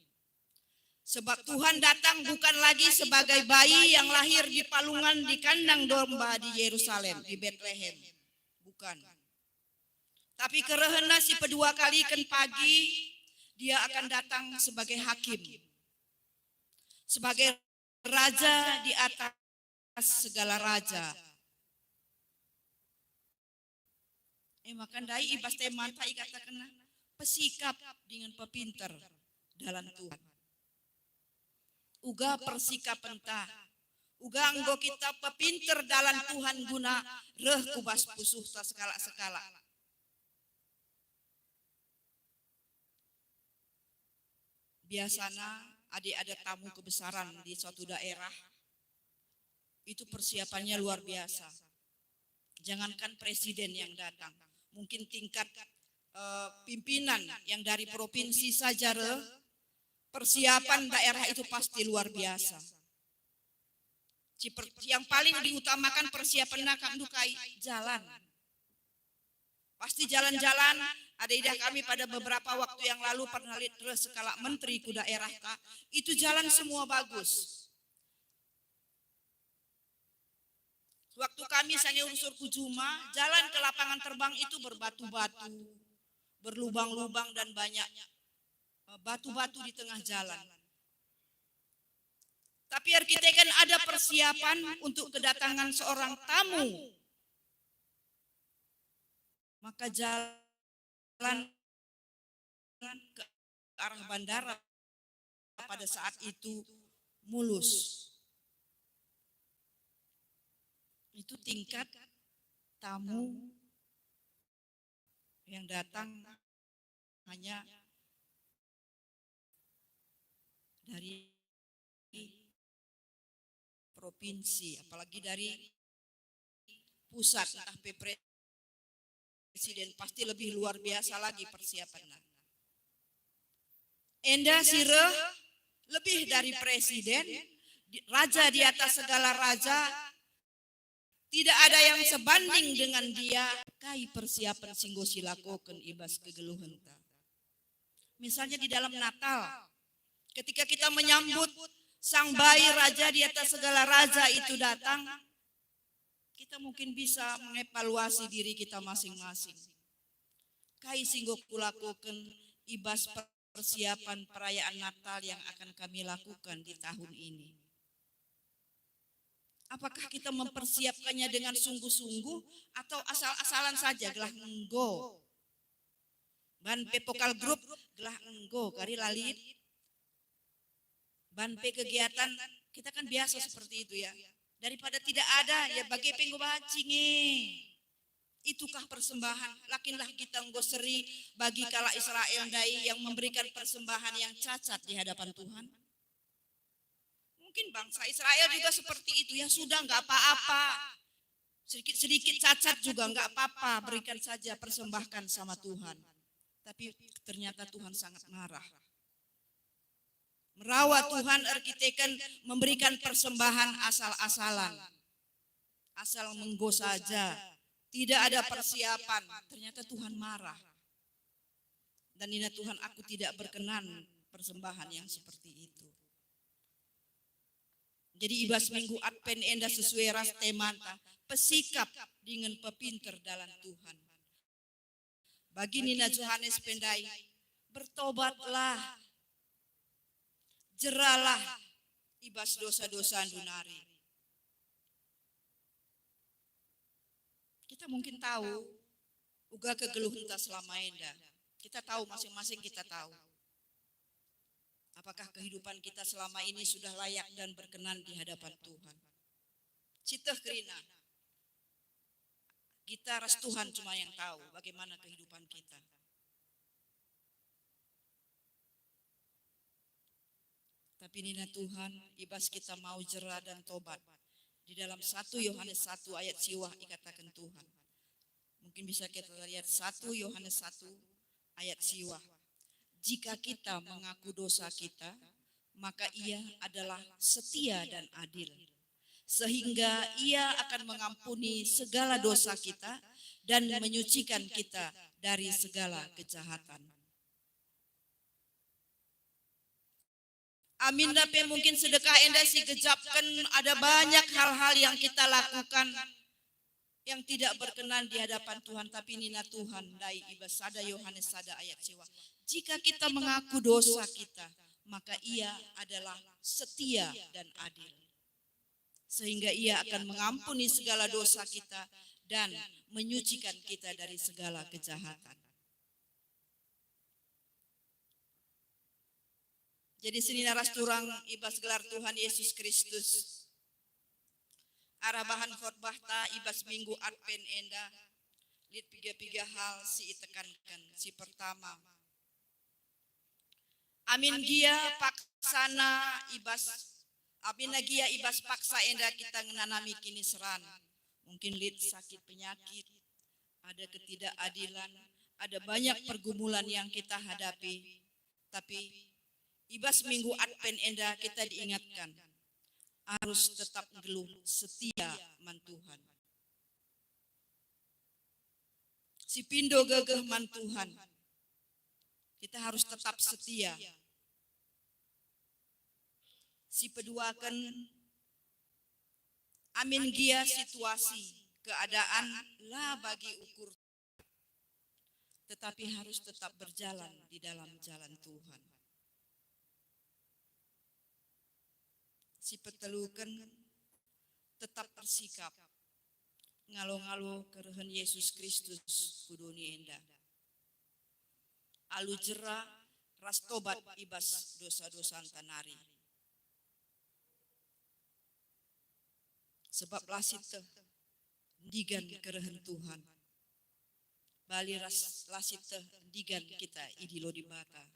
Sebab Tuhan datang bukan lagi sebagai bayi yang lahir di palungan di kandang domba di Yerusalem, di Betlehem. Bukan. Tapi kerehenna si pedua kaliken pagi, dia akan datang sebagai hakim, sebagai raja di atas segala raja. E maka ndai i bas temanta ikatakenna, "Pesikap dingen pepinter dalan Tuhan." Uga persikapenta, uga enggo kita pepinter dalan Tuhan guna reh ku bas pusuhta sekalak-sekalak. Biasana, adi ada tamu kebesaran di suatu daerah, itu persiapannya luar biasa. Jangankan presiden yang datang, mungkin tingkat, eh, pimpinan yang dari provinsi saja reh, persiapan daerah itu pasti luar biasa. Ciper-, yang paling diutamakan persiapanna kam ndukai jalan. Pasti jalan-jalan, ada idah kami pada beberapa waktu yang lalu pernah lit reh sekalak menteri ku daerahta, itu jalan semua bagus. Waktu kami sanga urusan ku juma, jalan ke lapangan terbang itu berbatu-batu, berlubang-lubang dan banyak, eh, batu-batu di tengah jalan. Tapi erkiteken ada persiapan untuk kedatangan seorang tamu, maka jalan ke arah bandara pada saat itu mulus. Itu tingkat tamu yang datang hanya dari provinsi, apalagi dari pusat, entah pe presiden, pasti lebih luar biasa lagi persiapannya. Enda si reh lebih dari presiden, di-, raja di atas segala raja, tidak ada yang sebanding dengan dia. Kai persiapan si enggo silakoken i bas kegeluhenta? Misalnya di dalam Natal, ketika kita menyambut Sang Bayi Raja di atas segala raja itu datang, kita mungkin bisa mengevaluasi diri kita masing-masing. Kai si enggo kulakoken i bas persiapan perayaan Natal yang akan kami lakukan di tahun ini? Apakah kita mempersiapkannya dengan sungguh-sungguh atau asal-asalan saja gelah enggo? Ban pe pokal grup gelah enggo kari la lit. Ban pe kegiatan, kita kan biasa seperti itu ya. Daripada tidak ada, ya bage pe enggo banci nge. Itukah persembahan? Lakinlah kita enggo seri bagi kalak Israel ndai yang memberikan persembahan yang cacat di hadapan Tuhan. Mungkin bangsa Israel juga seperti itu, ya sudah, nggak apa-apa. Sedikit-sedikit cacat juga nggak apa-apa, berikan saja, persembahkan sama Tuhan. Tapi ternyata Tuhan sangat marah. Merawa Tuhan erkiteken memberikan persembahan asal-asalan. Asal menggo saja, tidak ada persiapan. Ternyata Tuhan marah. Dan nina Tuhan, "Aku tidak berkenan persembahan yang seperti itu." Jadi i bas minggu Advent enda sesuai ras temanta, pesikap dingen pepinter dalan Tuhan. Bagi nina Johanes pe ndai, "Bertobatlah, jeralah i bas dosa-dosandu nari." Kita mungkin tahu uga kegeluhenta selama enda. Kita tahu, masing-masing kita tahu. Apakah kehidupan kita selama ini sudah layak dan berkenan di hadapan Tuhan? Citeh kerina. Kita ras Tuhan cuma yang tahu bagaimana kehidupan kita. Tapi nina Tuhan, i bas kita mau jera dan tobat. Di dalam satu Yohanes satu ayat siwah ikataken Tuhan. Mungkin bisa kita lihat satu Yohanes satu ayat siwah. "Jika kita mengaku dosa kita, maka Ia adalah setia dan adil, sehingga Ia akan mengampuni segala dosa kita dan menyucikan kita dari segala kejahatan." Aminna pe mungkin sedekah enda si gejapken, ada banyak hal-hal yang kita lakukan. yang tidak berkenan di hadapan Tuhan, tapi nina Tuhan ndai i bas sada Yohanes sada ayat siwa, "Jika kita mengaku dosa kita, maka Ia adalah setia dan adil, sehingga Ia akan mengampuni segala dosa kita dan menyucikan kita dari segala kejahatan." Jadi senina ras turang i bas gelar Tuhan Yesus Kristus. Arah bahan khotbahta i bas minggu Advent enda, lit piga-piga hal si itekanken. Si pertama, amin gia paksana i bas, amin gia i bas paksa enda kita ngenanami kiniseran. Mungkin lit sakit penyakit, ada ketidakadilan, ada banyak pergumulan yang kita hadapi. Tapi i bas minggu Advent enda kita diingatkan arus tetap nggeluh setia man Tuhan. Si pindo gegeh man Tuhan, kita harus tetap setia. Si peduaken, amin gia situasi, keadaan la bagi ukur, tetapi harus tetap berjalan di dalam jalan Tuhan. Si peteluken, tetap ersikap ngalo-ngalo kerehen Yesus Kristus ku doni enda, alu jera ras tobat i bas dosa-dosanta nari. Sebab la sieteh ndigan kerehen Tuhan, bali ras la sieteh ndigan kita idilo Dibata.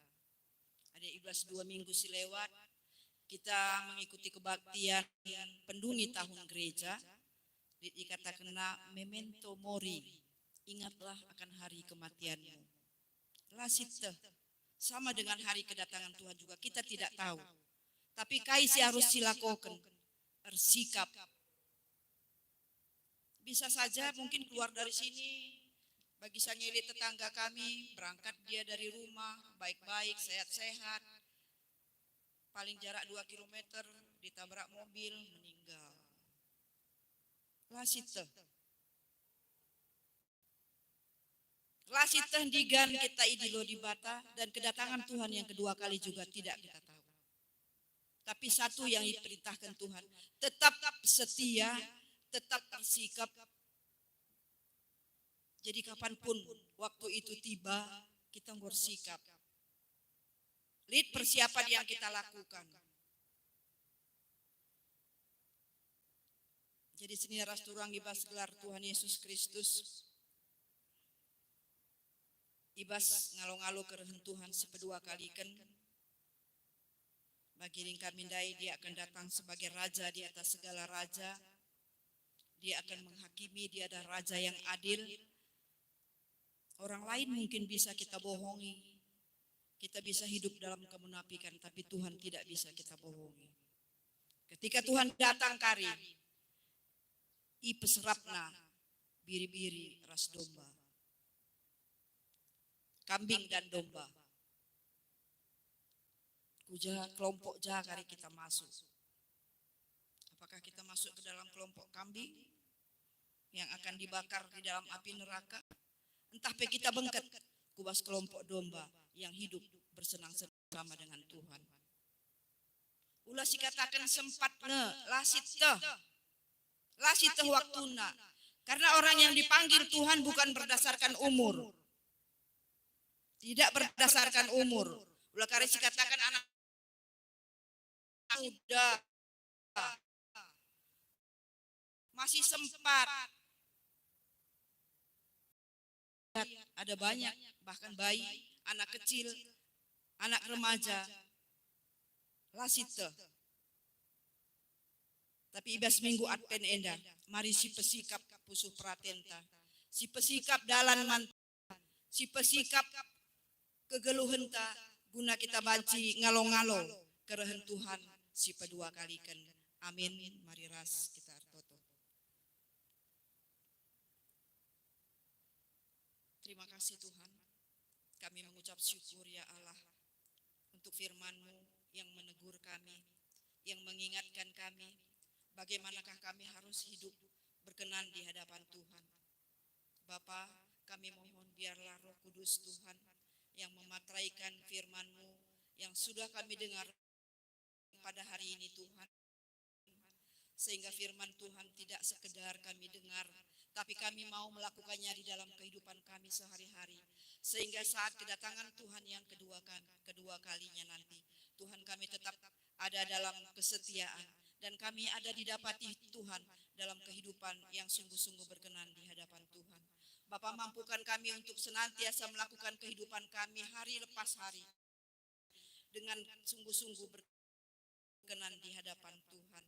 Ada i bas dua minggu si lewat, kita mengikuti kebaktian pendungi tahun gereja, lit ikatakenna memento mori, ingatlah akan hari kematianmu. La sieteh, sama dengan hari kedatangan Tuhan juga kita tidak tahu. Tapi kai si harus silakoken? Ersikap. Bisa saja mungkin keluar dari sini, bagi sangili tetangga kami, berangkat dia dari rumah, baik-baik, sehat-sehat, paling jarak dua kilometer, ditabrak mobil, meninggal. La sieteh. La sieteh ndigan kita idilo Dibata, dan kedatangan Tuhan yang kedua kali juga tidak kita tahu. Tapi satu yang diperintahkan Tuhan, tetap setia, tetap bersikap. Jadi kapanpun waktu itu tiba, kita enggo ersikap. Lit persiapan yang kita lakukan. Jadi senina ras turang i bas gelar Tuhan Yesus Kristus, i bas ngalo-ngalo kerehen Tuhan si pedua kaliken, bagi ning kami ndai, Dia akan datang sebagai Raja di atas segala raja. Dia akan menghakimi, Dia adalah Raja yang adil. Orang lain mungkin bisa kita bohongi, kita bisa hidup dalam kemunafikan, tapi Tuhan tidak bisa kita bohongi. Ketika Tuhan datang kari, ipeserapna biri-biri ras domba, kambing dan domba. Ku ja, kelompok ja kari kita masuk? Apakah kita masuk ke dalam kelompok kambing yang akan dibakar di dalam api neraka? Entah pe kita bengket ku bas kelompok domba yang hidup bersenang-senang bersama dengan Tuhan. Ula sikataken sempatna, la sieteh. La sieteh waktuna. Karena orang yang dipanggil Tuhan bukan berdasarkan umur. Tidak berdasarkan umur. Ula kari sikataken anak muda, masih sempat. Ada banyak, bahkan bayi, anak kecil, anak remaja, la sieteh. Tapi i bas minggu Advent enda, mari sipesikap pusuh peratenta, sipesikap dalan man, sipesikap kegeluhenta, guna kita banci ngalo-ngalo kerehen Tuhan si pedua kaliken. Amin. Mari ras kita ertoto. Terima kasih Tuhan, kami mengucap syukur ya Allah untuk firman-Mu yang menegur kami, yang mengingatkan kami bagaimanakah kami harus hidup berkenan di hadapan Tuhan. Bapa, kami mohon biarlah Roh Kudus Tuhan yang mematraikan firman-Mu yang sudah kami dengar pada hari ini, Tuhan. Sehingga firman Tuhan tidak sekedar kami dengar, tapi kami mau melakukannya di dalam kehidupan kami sehari-hari. Sehingga saat kedatangan Tuhan yang kedua kan-, kedua kalinya nanti, Tuhan, kami tetap ada dalam kesetiaan, dan kami ada didapati Tuhan dalam kehidupan yang sungguh-sungguh berkenan di hadapan Tuhan. Bapa, mampukan kami untuk senantiasa melakukan kehidupan kami hari lepas hari dengan sungguh-sungguh berkenan di hadapan Tuhan.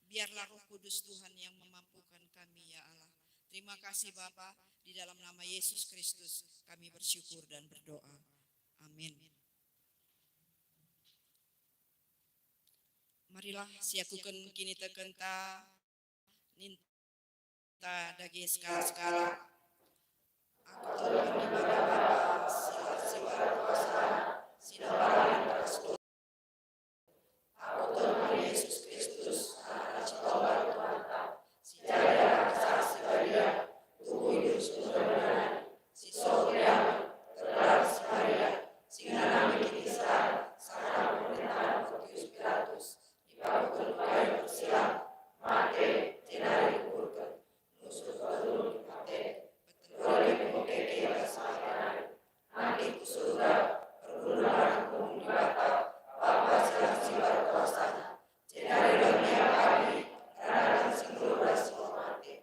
Biarlah Roh Kudus Tuhan yang memampukan kami, ya Allah. Terima kasih, Bapa. Di dalam nama Yesus Kristus kami bersyukur dan berdoa. Amin. Marilah siakuken kinitekenta, ninta dage sekala-sekala. Aku telah mendibata Bapa, si kuasa, si nambaran ras Aku Tuhan Yesus Kristus, Anak si Tobar Tuhanta, si jadi anak saksi badia, tubuh idus nai, si soh riamen, terlarang si badia, si ngenanami kiniseran, sangana pemerintahan Pontius Pilatus, dipakuken kayu persilang, mate, jenari dikuburken. Nusur Tuhan mate, betul keke i bas mate nari. Nangkih ku surga, erguna barang ku Dibata, Bapa si lam sibar kuasana. Jenari lam ia pagi, radaken si nggeluh ras si mate.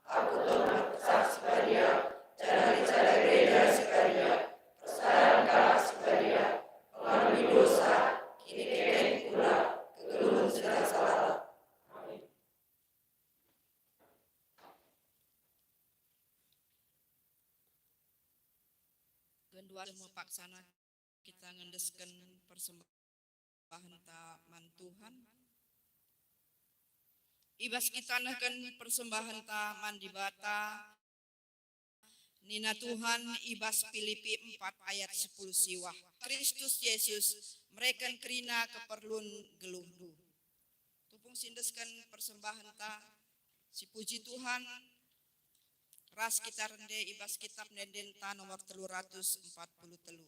Aku Tuhan saksi badia, janari sada gereja si badia, persadan kalak si badia, pengalemi dosa, kiniteken kula, kegeluhen si rasa lalap. Amin. Genduari mepaksana kita ngendesken persembahenta man Tuhan. I bas kita nehken persembahenta man Dibata, nina Tuhan i bas Pilipi empat ayat sepuluh siwah, Kristus Jesus mereken kerina keperlun geluhndu. Tupung si endesken persembahenta, sipuji Tuhan, ras kita rende i bas kitab ende-endenta nomor telu ratus empat puluh telu.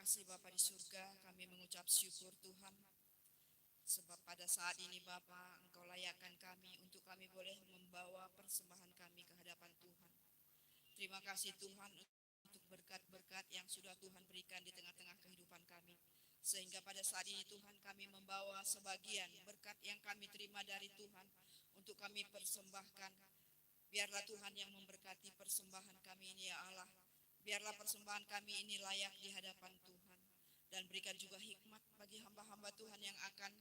kasih Bapa di surga, kami mengucap syukur Tuhan, sebab pada saat ini Bapa, Engkau layakkan kami untuk kami boleh membawa persembahan kami ke hadapan Tuhan. Terima kasih Tuhan untuk berkat-berkat yang sudah Tuhan berikan di tengah-tengah kehidupan kami. Sehingga pada saat ini Tuhan, kami membawa sebagian berkat yang kami terima dari Tuhan untuk kami persembahkan. Biarlah Tuhan yang memberkati persembahan kami ini, ya Allah. Biarlah persembahan kami ini layak di hadapan Tuhan. Dan berikan juga hikmat bagi hamba-hamba Tuhan yang akan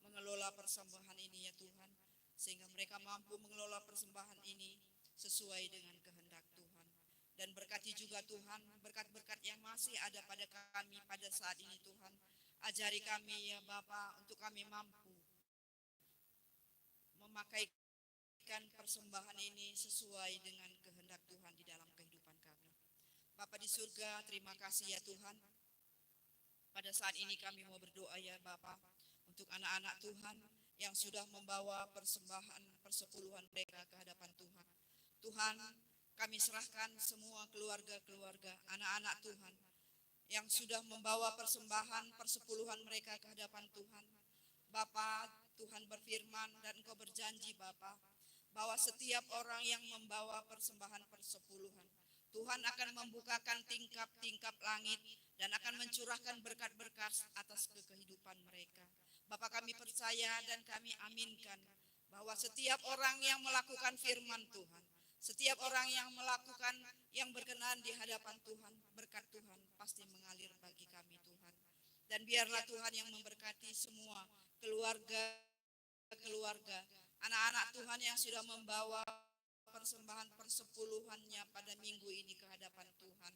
mengelola persembahan ini, ya Tuhan, sehingga mereka mampu mengelola persembahan ini sesuai dengan kehendak Tuhan. Dan berkati juga Tuhan, berkat-berkat yang masih ada pada kami pada saat ini Tuhan. Ajari kami ya Bapa untuk kami mampu memakaikan persembahan ini sesuai dengan kehendak Tuhan di dalam kehidupan kami. Bapa di surga, terima kasih ya Tuhan. Pada saat ini kami mau berdoa ya Bapa, untuk anak-anak Tuhan yang sudah membawa persembahan persepuluhan mereka ke hadapan Tuhan. Tuhan, kami serahkan semua keluarga-keluarga, anak-anak Tuhan yang sudah membawa persembahan persepuluhan mereka ke hadapan Tuhan. Bapa, Tuhan berfirman dan Engkau berjanji Bapa, bahwa setiap orang yang membawa persembahan persepuluhan, Tuhan akan membukakan tingkap-tingkap langit dan akan mencurahkan berkat-berkat atas ke- kehidupan mereka. Bapa, kami percaya dan kami aminkan bahwa setiap orang yang melakukan firman Tuhan, setiap orang yang melakukan yang berkenan di hadapan Tuhan, berkat Tuhan pasti mengalir bagi kami Tuhan. Dan biarlah Tuhan yang memberkati semua keluarga keluarga, anak-anak Tuhan yang sudah membawa persembahan persepuluhannya pada minggu ini ke hadapan Tuhan.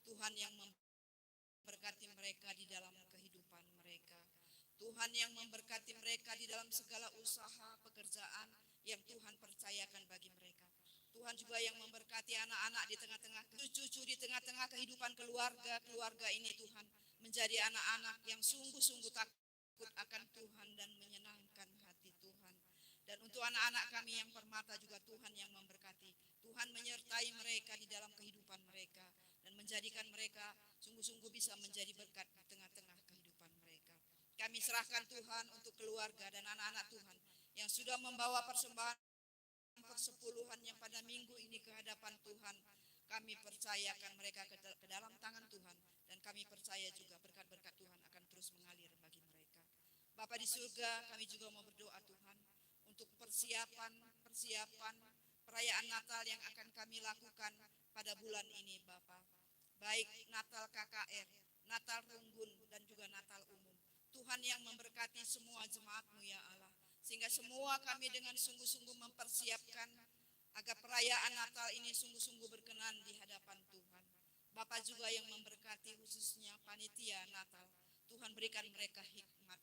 Tuhan yang memberkati mereka di dalam kehidupan mereka. Tuhan yang memberkati mereka di dalam segala usaha pekerjaan yang Tuhan percayakan bagi mereka. Tuhan juga yang memberkati anak-anak di tengah-tengah cucu-cucu, di tengah-tengah kehidupan keluarga-keluarga ini, Tuhan, menjadi anak-anak yang sungguh-sungguh takut akan Tuhan dan menyenangkan hati Tuhan. Dan untuk anak-anak kami yang permata juga Tuhan yang memberkati. Tuhan menyertai mereka di dalam kehidupan mereka dan menjadikan mereka sungguh-sungguh bisa menjadi berkat di tengah-tengah kehidupan mereka. Kami serahkan Tuhan untuk keluarga dan anak-anak Tuhan yang sudah membawa persembahan persepuluhan yang pada minggu ini ke hadapan Tuhan. Kami percayakan mereka ke, ke dalam tangan Tuhan, dan kami percaya juga berkat-berkat Tuhan akan terus mengalir bagi mereka. Bapa di surga, kami juga mau berdoa Tuhan untuk persiapan-persiapan perayaan Natal yang akan kami lakukan pada bulan ini, Bapa. Baik Natal K K R, Natal Runggun, dan juga Natal Umum. Tuhan yang memberkati semua jemaat-Mu, ya Allah, sehingga semua kami dengan sungguh-sungguh mempersiapkan agar perayaan Natal ini sungguh-sungguh berkenan di hadapan Tuhan. Bapa juga yang memberkati khususnya panitia Natal. Tuhan berikan mereka hikmat.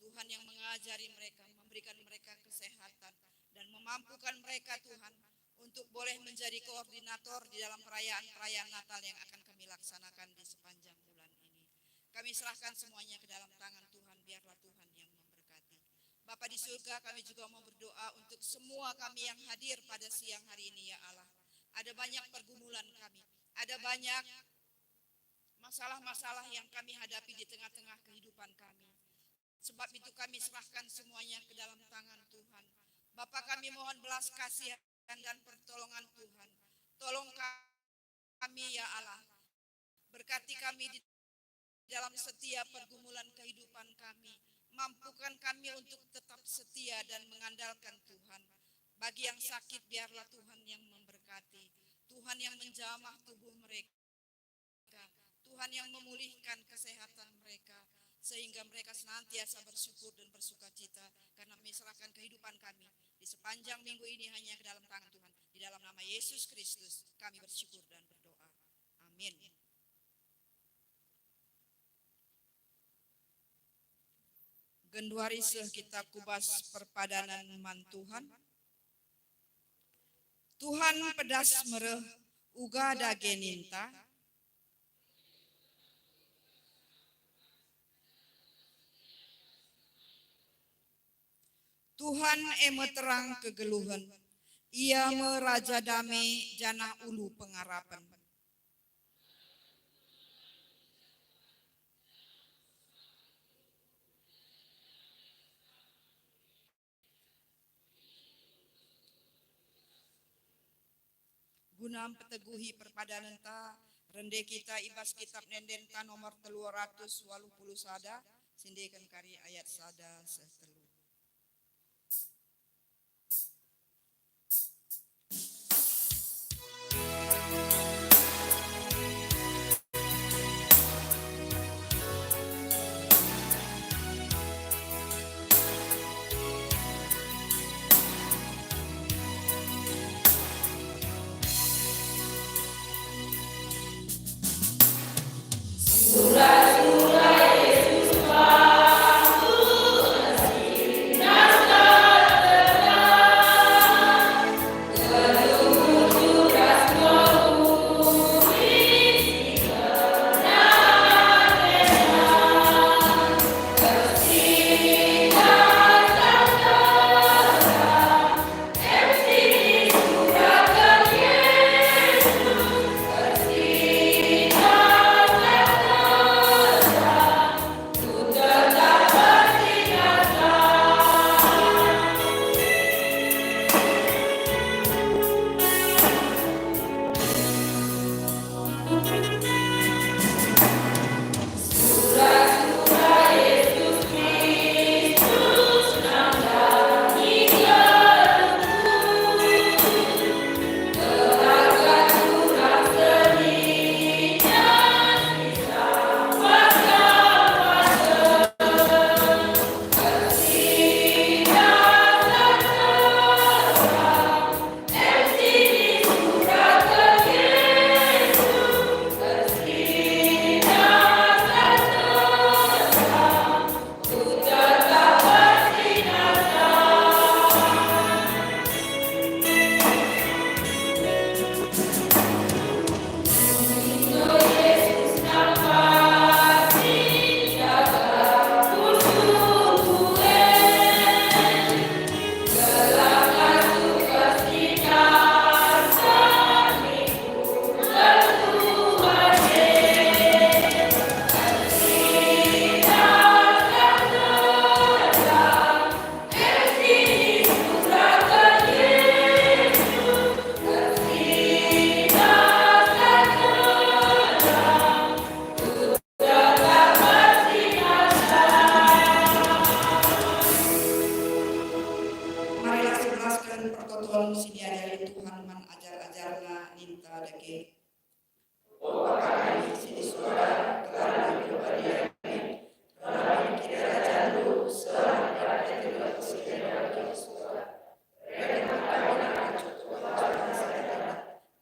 Tuhan yang mengajari mereka, memberikan mereka kesehatan, dan memampukan mereka, Tuhan, untuk boleh menjadi koordinator di dalam perayaan-perayaan Natal yang akan kami laksanakan di sepanjang bulan ini. Kami serahkan semuanya ke dalam tangan Tuhan, biarlah Tuhan yang memberkati. Bapa di surga, kami juga mau berdoa untuk semua kami yang hadir pada siang hari ini, ya Allah. Ada banyak pergumulan kami, ada banyak masalah-masalah yang kami hadapi di tengah-tengah kehidupan kami. Sebab itu kami serahkan semuanya ke dalam tangan Tuhan. Bapa, kami mohon belas kasihan dan pertolongan Tuhan. Tolong kami, ya Allah. Berkati kami di dalam setiap pergumulan kehidupan kami. Mampukan kami untuk tetap setia dan mengandalkan Tuhan. Bagi yang sakit, biarlah Tuhan yang memberkati. Tuhan yang menjamah tubuh mereka. Tuhan yang memulihkan kesehatan mereka, sehingga mereka senantiasa bersyukur dan bersukacita karena menyerahkan kehidupan kami di sepanjang minggu ini hanya ke dalam tangan Tuhan. Di dalam nama Yesus Kristus kami bersyukur dan berdoa. Amin. Genduari seh kita ku bas perpadanan man Tuhan. Tuhan pedas mereh uga dage ninta. Tuhan e me terang kegeluhen, Ia me Raja Dame janah ulu pengarapen. Guna mpeteguhi perpadanenta, rende kita i bas Kitab Ende-Endenta nomor telu ratus waluh puluh sada, siendeken kari ayat sada seh telu. Marilah sibelasken pertoton si iajari Tuhan man ajar-ajarNa ninta dage. O Bapa kami si di surga, gelarNdu diberkahi, gelarNdu, seh lit kerajanndu, seh lit bas bumi bagi si di surga. Berikenlah kami nina kami kacupndu, ampuni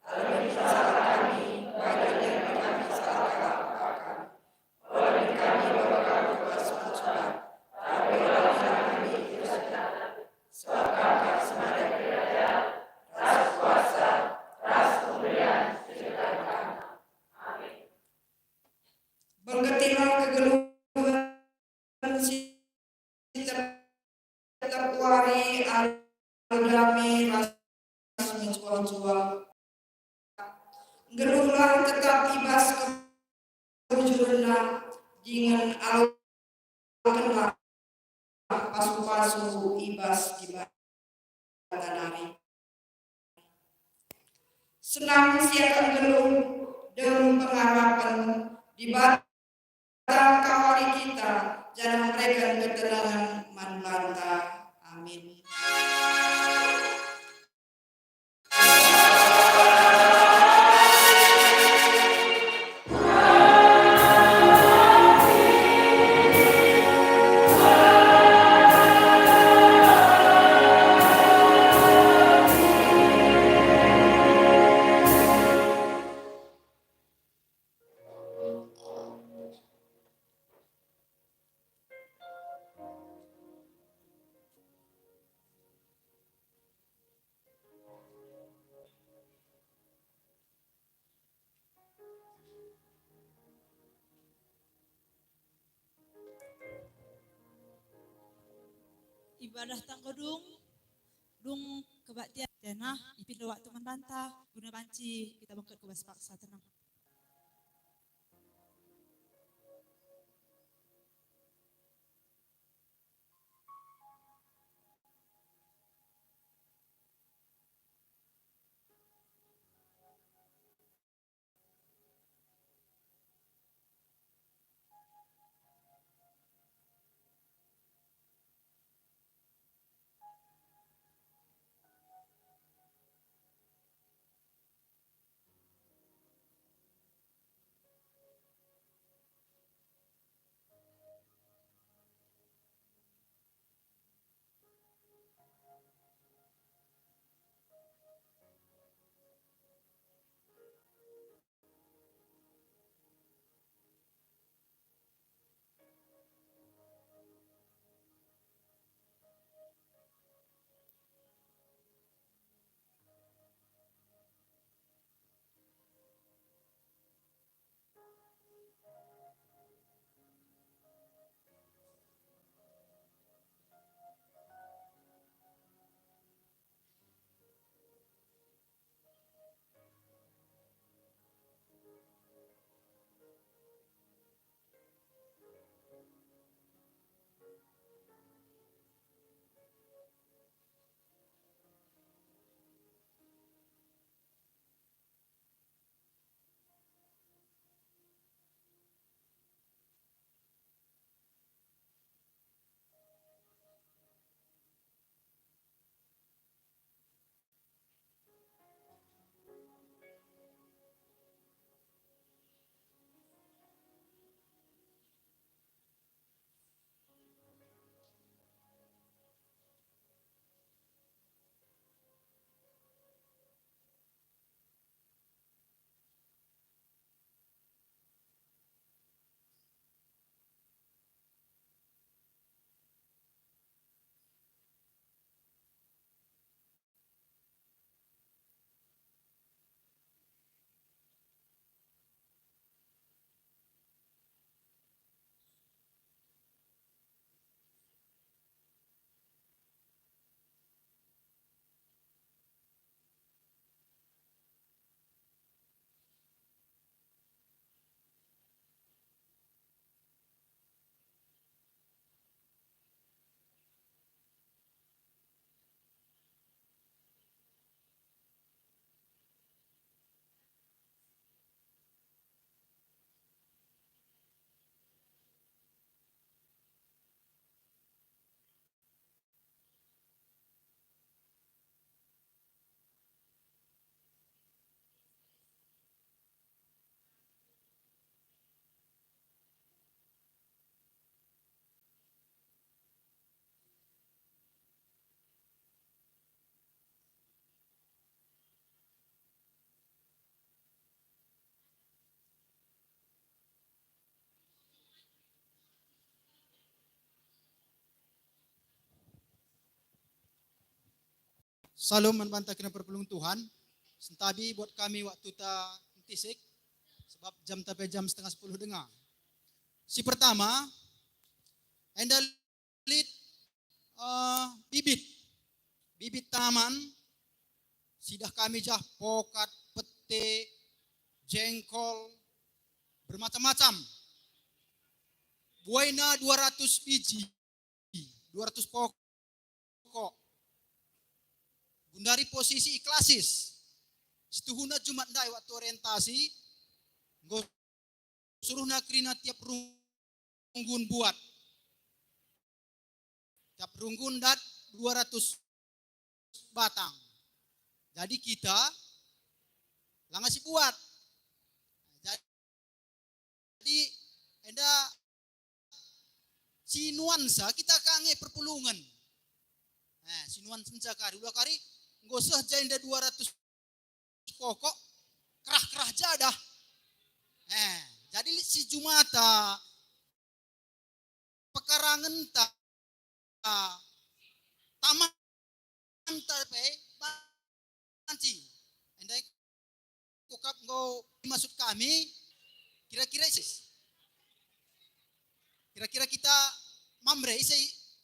kami salah kami, bagi si kami salah kami. Ola min kami baba kami ku bas pancuran, tapi ola min kami i bas penakit. Sebab Kam kap si mada kerajaan, ras kuasa, ras kemulian, si kekal kekal. Amin. Bengketilah kegeluhen si tetap wari alu dame ras mejuah-juah. Nggeluhlah tetap i bas kebujurenna, dingen alokenlah pasu-pasu i bas Dibata nari. Senang siakap nggeluh dem pengarapen Dibata kawali kita, janah mereken ketenangen man banta. Amin. Ibadah tangko dung, dung kebaktian, janah ipindo waktu man banta guna banci kita bengket ku bas paksa tenang. Salom man banta kena perpulung Tuhan. Sentabi buat kami waktuta ntisik, sebab jamta pe jam setengah sepuluh denga. Si pertama, enda lit, eh, bibit. Bibit tanaman, sidah kami jah pokat, pete, jengkol, bermacam-macam. Buaina dua ratus biji, dua ratus pokok. Gundari posisi iklasis. Situhuna Jumat ndai waktu orientasi, enggo suruhna kerina tiap runggun buat. Tiap runggun dat dua ratus batang. Jadi kita langa sibuat. Jadi enda sinuansa kita ka nge perpulungen. Eh, sinuansa kari, ula kari, enggo seh jenda dua ratus pokok, kerah-kerah jadah. Eh, jadi lit si Jumata, pekarangenta, tamanta pe banci. Enda kuakap enggo maksud kami, kira-kira ise. Kira-kira kita Mamre ise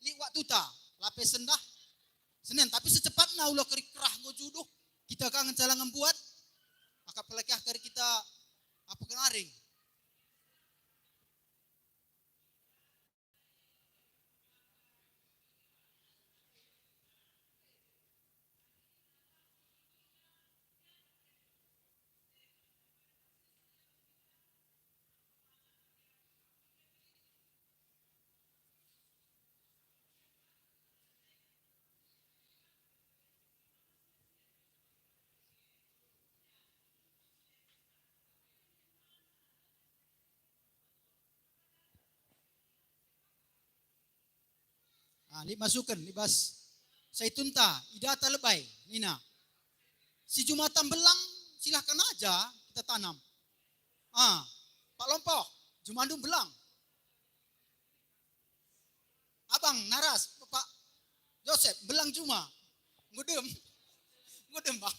lit waktuta, la pe sendah Senen, tapi secepatna ula kari kerah enggo juduh, kita ka ngenca la ngembuat, akap kelekeh kari kita apa kenaring. Ah, lit masuken, lit bas saitunta, idata lebai, nina. Si Jumata mbelang, silahkan aja kita tanam. Ah, Pak Lompoh, jumandu mbelang. Abang, naras, Pak Josep, mbelang juma. Enggo dem. Enggo dem, Bang.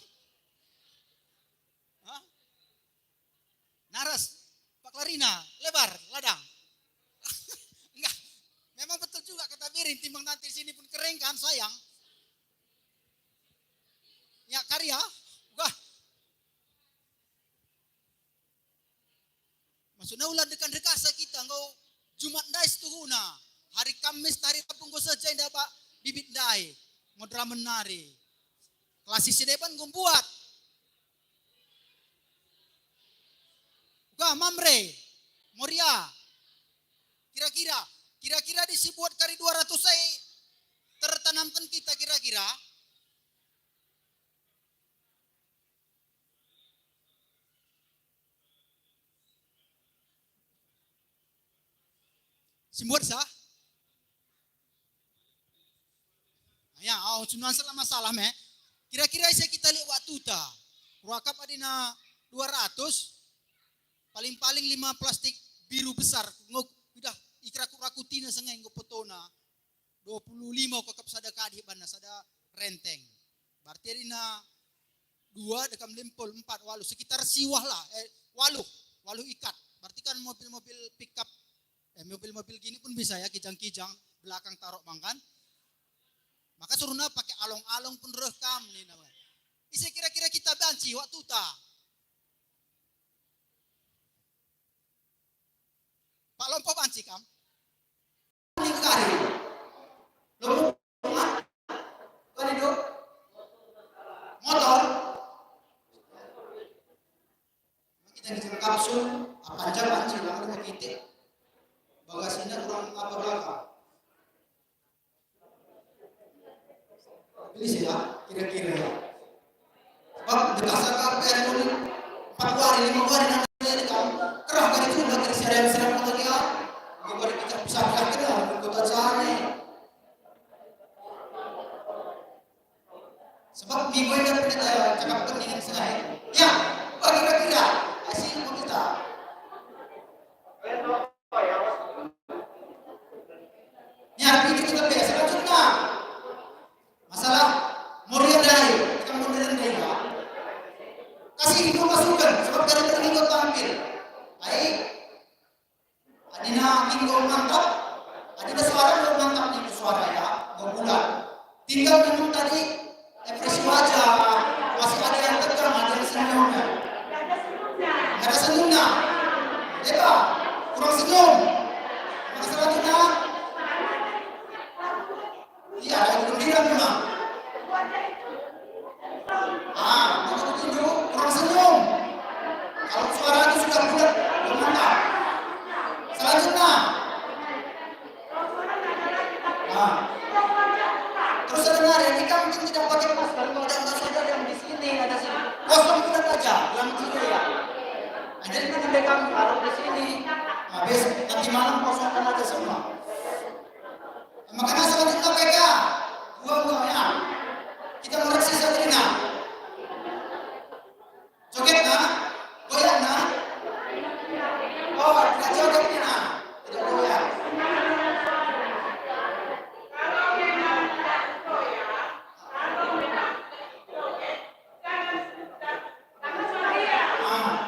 Hah? Naras, Pak Klarina, lebar, ladang. Enggak. Memang betul juga kata Birin, timbang nanti sini pun kering kan, sayang. Ya, karya. Wah. Maksudna ula dekan-dekasa kita enggo Jumat ndai situhuna. Hari Kamis, hari Rabu enggo seh jenda bibit ndai. Enggo deramen nari. Kelasi si deban enggo mbuat. Uga Mamre, Moria. Kira-kira, kira-kira ise si buat kari dua ratus ai tertanamken kita kira-kira. Si mbuat sah? Ya, oh, cuma salah masalah me. Kira-kira ise kita lit waktuta. Kuakap adina dua ratus, paling-paling lima plastik biru besar. Enggo idah ikeraku-rakutina sanga enggo potona. Dua puluh lima kuakap sada kadih banna, sada renteng. Berarti adina dua, dekam lempul, empat, waluh, sekitar siwah lah, eh, waluh, waluh ikat. Berarti kan mobil-mobil pickup, eh, mobil-mobil gini pun bisa ya, kijang-kijang, belakang taruh bang kan. Maka suruhna pakai along-along pun reh kam nina. Ise kira-kira kita banci waktuta. Pak Lompoh banci kam. Ning kari. Lompoh. Kari do. Motor. Kita ngincar kapsul, apa aja banci, lama kita kitik. Bagasina kurang apa belakang. Beli sih ya, kira-kira ya. Bang, dekasa kape hari ini. Empat hari, lima hari nanti ini kan. Kerah kali itu, nanti siaran-siaran lagi ya. Kembali kita bisa kenal kota Cane. Sebab minggu ini kita cakap penting sekali. Ya, bagi kira-kira, kasih kita. Ya, ini kita biasa juga. Masalah Moria ndai, Nah, kin enggo mantap? Adi udah suara enggo mantap nih suara ya, enggo bulat. Tinggal memang tadi ekspresi wajah, masih ada yang tegang, ada yang senyum ya. Nggak ada senyumnya. Ya, kurang senyum. Maka selanjutnya, iya, ada yang belum bilang memang. Ah, maka begitu, kurang senyum. Kalau suara itu sudah bulat, belum mantap. Selanjutnya. Ah. Terus saya dengar ya, kita mungkin tidak pakai masker, kalau ada masker yang di sini, ada sini. Kosong bulat aja, yang kiri ya. Nah, jadi menandai kami kalau di sini, habis nanti malam kosongkan aja semua. Makanya selanjutnya P K, dua dua ya. Kita ngoreksi satu ini. Joget nah, goyang nah. Oh, tidak joget ini nah. Tidak goyang. Ah.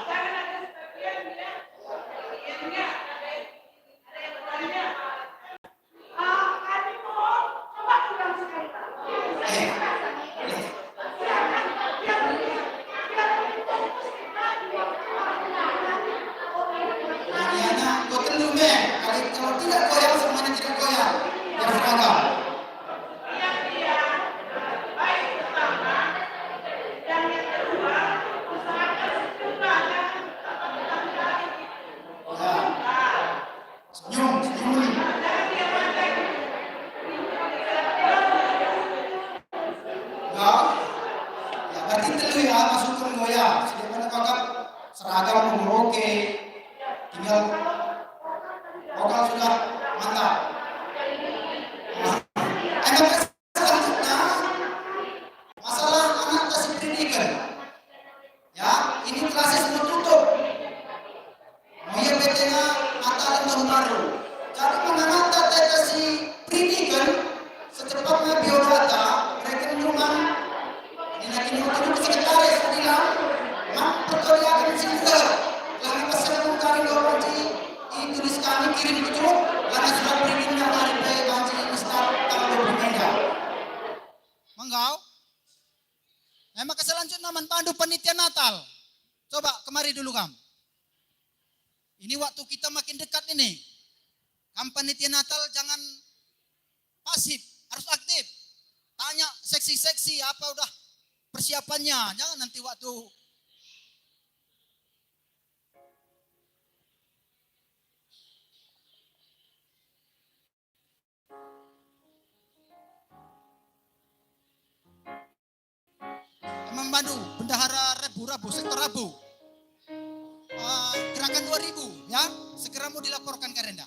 Diana, enggo telu me. Kalau tidak goyang, semuanya tidak goyang. Biar seragam. Ya. Senyum, senyum. Ya. Ya, berarti telu ya, masukkan enggo ya. Sudah pada pakai seragam, enggo oke. Tinggal vokal sudah mantap. Nah, selanjutnya, masalah anak si Prediken. Ya, ini klasis menutup. Muya P T-na Natal tahun baru. Jadi menanam tata si Prediken, secepatnya biodata, mereka rumah ini lagi nunggu sekretaris bilang, "Mak, perkaliakan si Inter, lagi pesan kami dua banci, ditulis kami kirim ke Juruk, karena surat Prediken yang hari pe banci instan tanggal dua puluh meja." Menggau? Nah, maka selanjutnya man bandu panitia Natal. Coba kemari dulu kam. Ini waktu kita makin dekat ini. Kam panitia Natal jangan pasif, harus aktif. Tanya seksi-seksi apa udah persiapannya. Jangan nanti waktu Emang bandu, bendahara Rebu-Rebu, sektor Rebu. Eh, gerakan dua ribu, ya, segera mau dilaporkan ke Renda.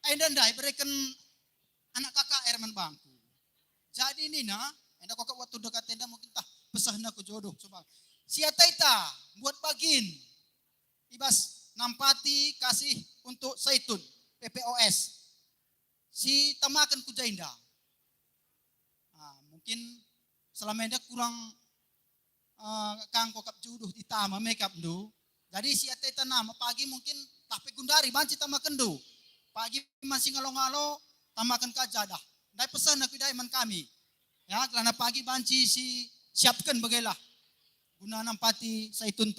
Enda ndai bereken anak K K R man bangku. Jadi nina, enda kok waktu dekat enda mungkin tah pesehna ku jodoh, coba. Si Ataita buat bagin. I bas nampati kasih untuk Saitun, P P O S. Si tamaken ku jenda. Ah, mungkin selama enda kurang, eh, kangko kap juduh itama me kap ndu. Jadi si Ataita nama pagi mungkin tah pe gundari banci tamaken ndu. Pagi man si ngalo-ngalo tamaken ka jadah. Ndai pesen aku idai man kami. Ya, kelana pagi banci si siapken bagailah. Guna nampati Saitun ta.